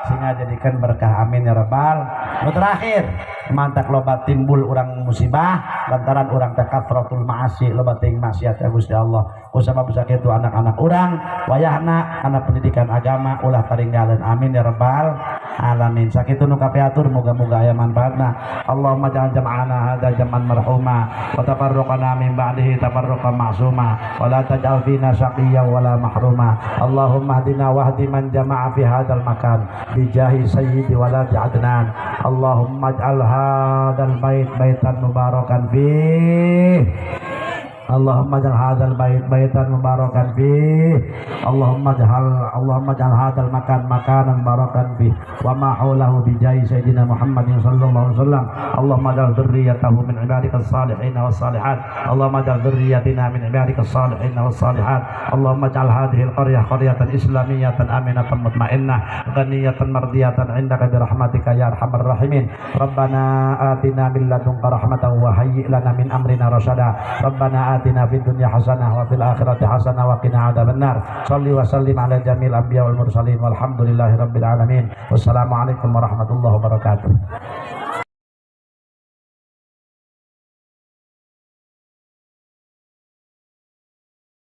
sehingga jadikan berkah, amin ya rabbal. Nu terakhir mantak loba timbul urang musibah lantaran urang teh kathratul ma'asi loba teuing maksiat ka Gusti Allah. Ku sabab sakitu anak-anak urang wayahna kana pendidikan agama ulah taringgalan, amin ya rabbal alamin. Sakitu nu kapiatur moga-moga aya manfaatna. Allahumma ja'al jam'ana hadza jam'an marhuma wa tafarruqana min ba'dihi tafarruqan ma'suma wa la taj'al fina syaqiyyan wa la mahruma. Allahumma hdina wahdi man jama'a fi hadzal makan bijahi sayyidi waladi Adnan. Allahumma ij'al hadzal bait baitan mubarakan fih Allahumma ja'al hadzal bait baitan mubarakan fih. Allahumma ja'al hadzal makan makanan mubarakan fih wa ma haulahu bi jahi sayyidina Muhammadin sallallahu alaihi wasallam. Allahumma ja'al dzurriyyatahu min ibadikas salihin was salihat. Allahumma ja'al dzurriyyatina min ibadikas salihin was salihat. Allahumma ja'al hadhil qaryah qaryatan islamiyatan aminatan mutmainnah ghaniyatan mardiyatan indaka bi rahmatika ya arhamar rahimin. Rabbana atina min ladunka rahmatan wa hayyi' lana min amrina rasyada. Rabbana atina fid dunya hasanah wa fil akhirati hasanah wa qina adzabannar. Shalli wa sallim ala jamil anbiya wal mursalin walhamdulillahi rabbil alamin. Wassalamualaikum warahmatullahi wabarakatuh.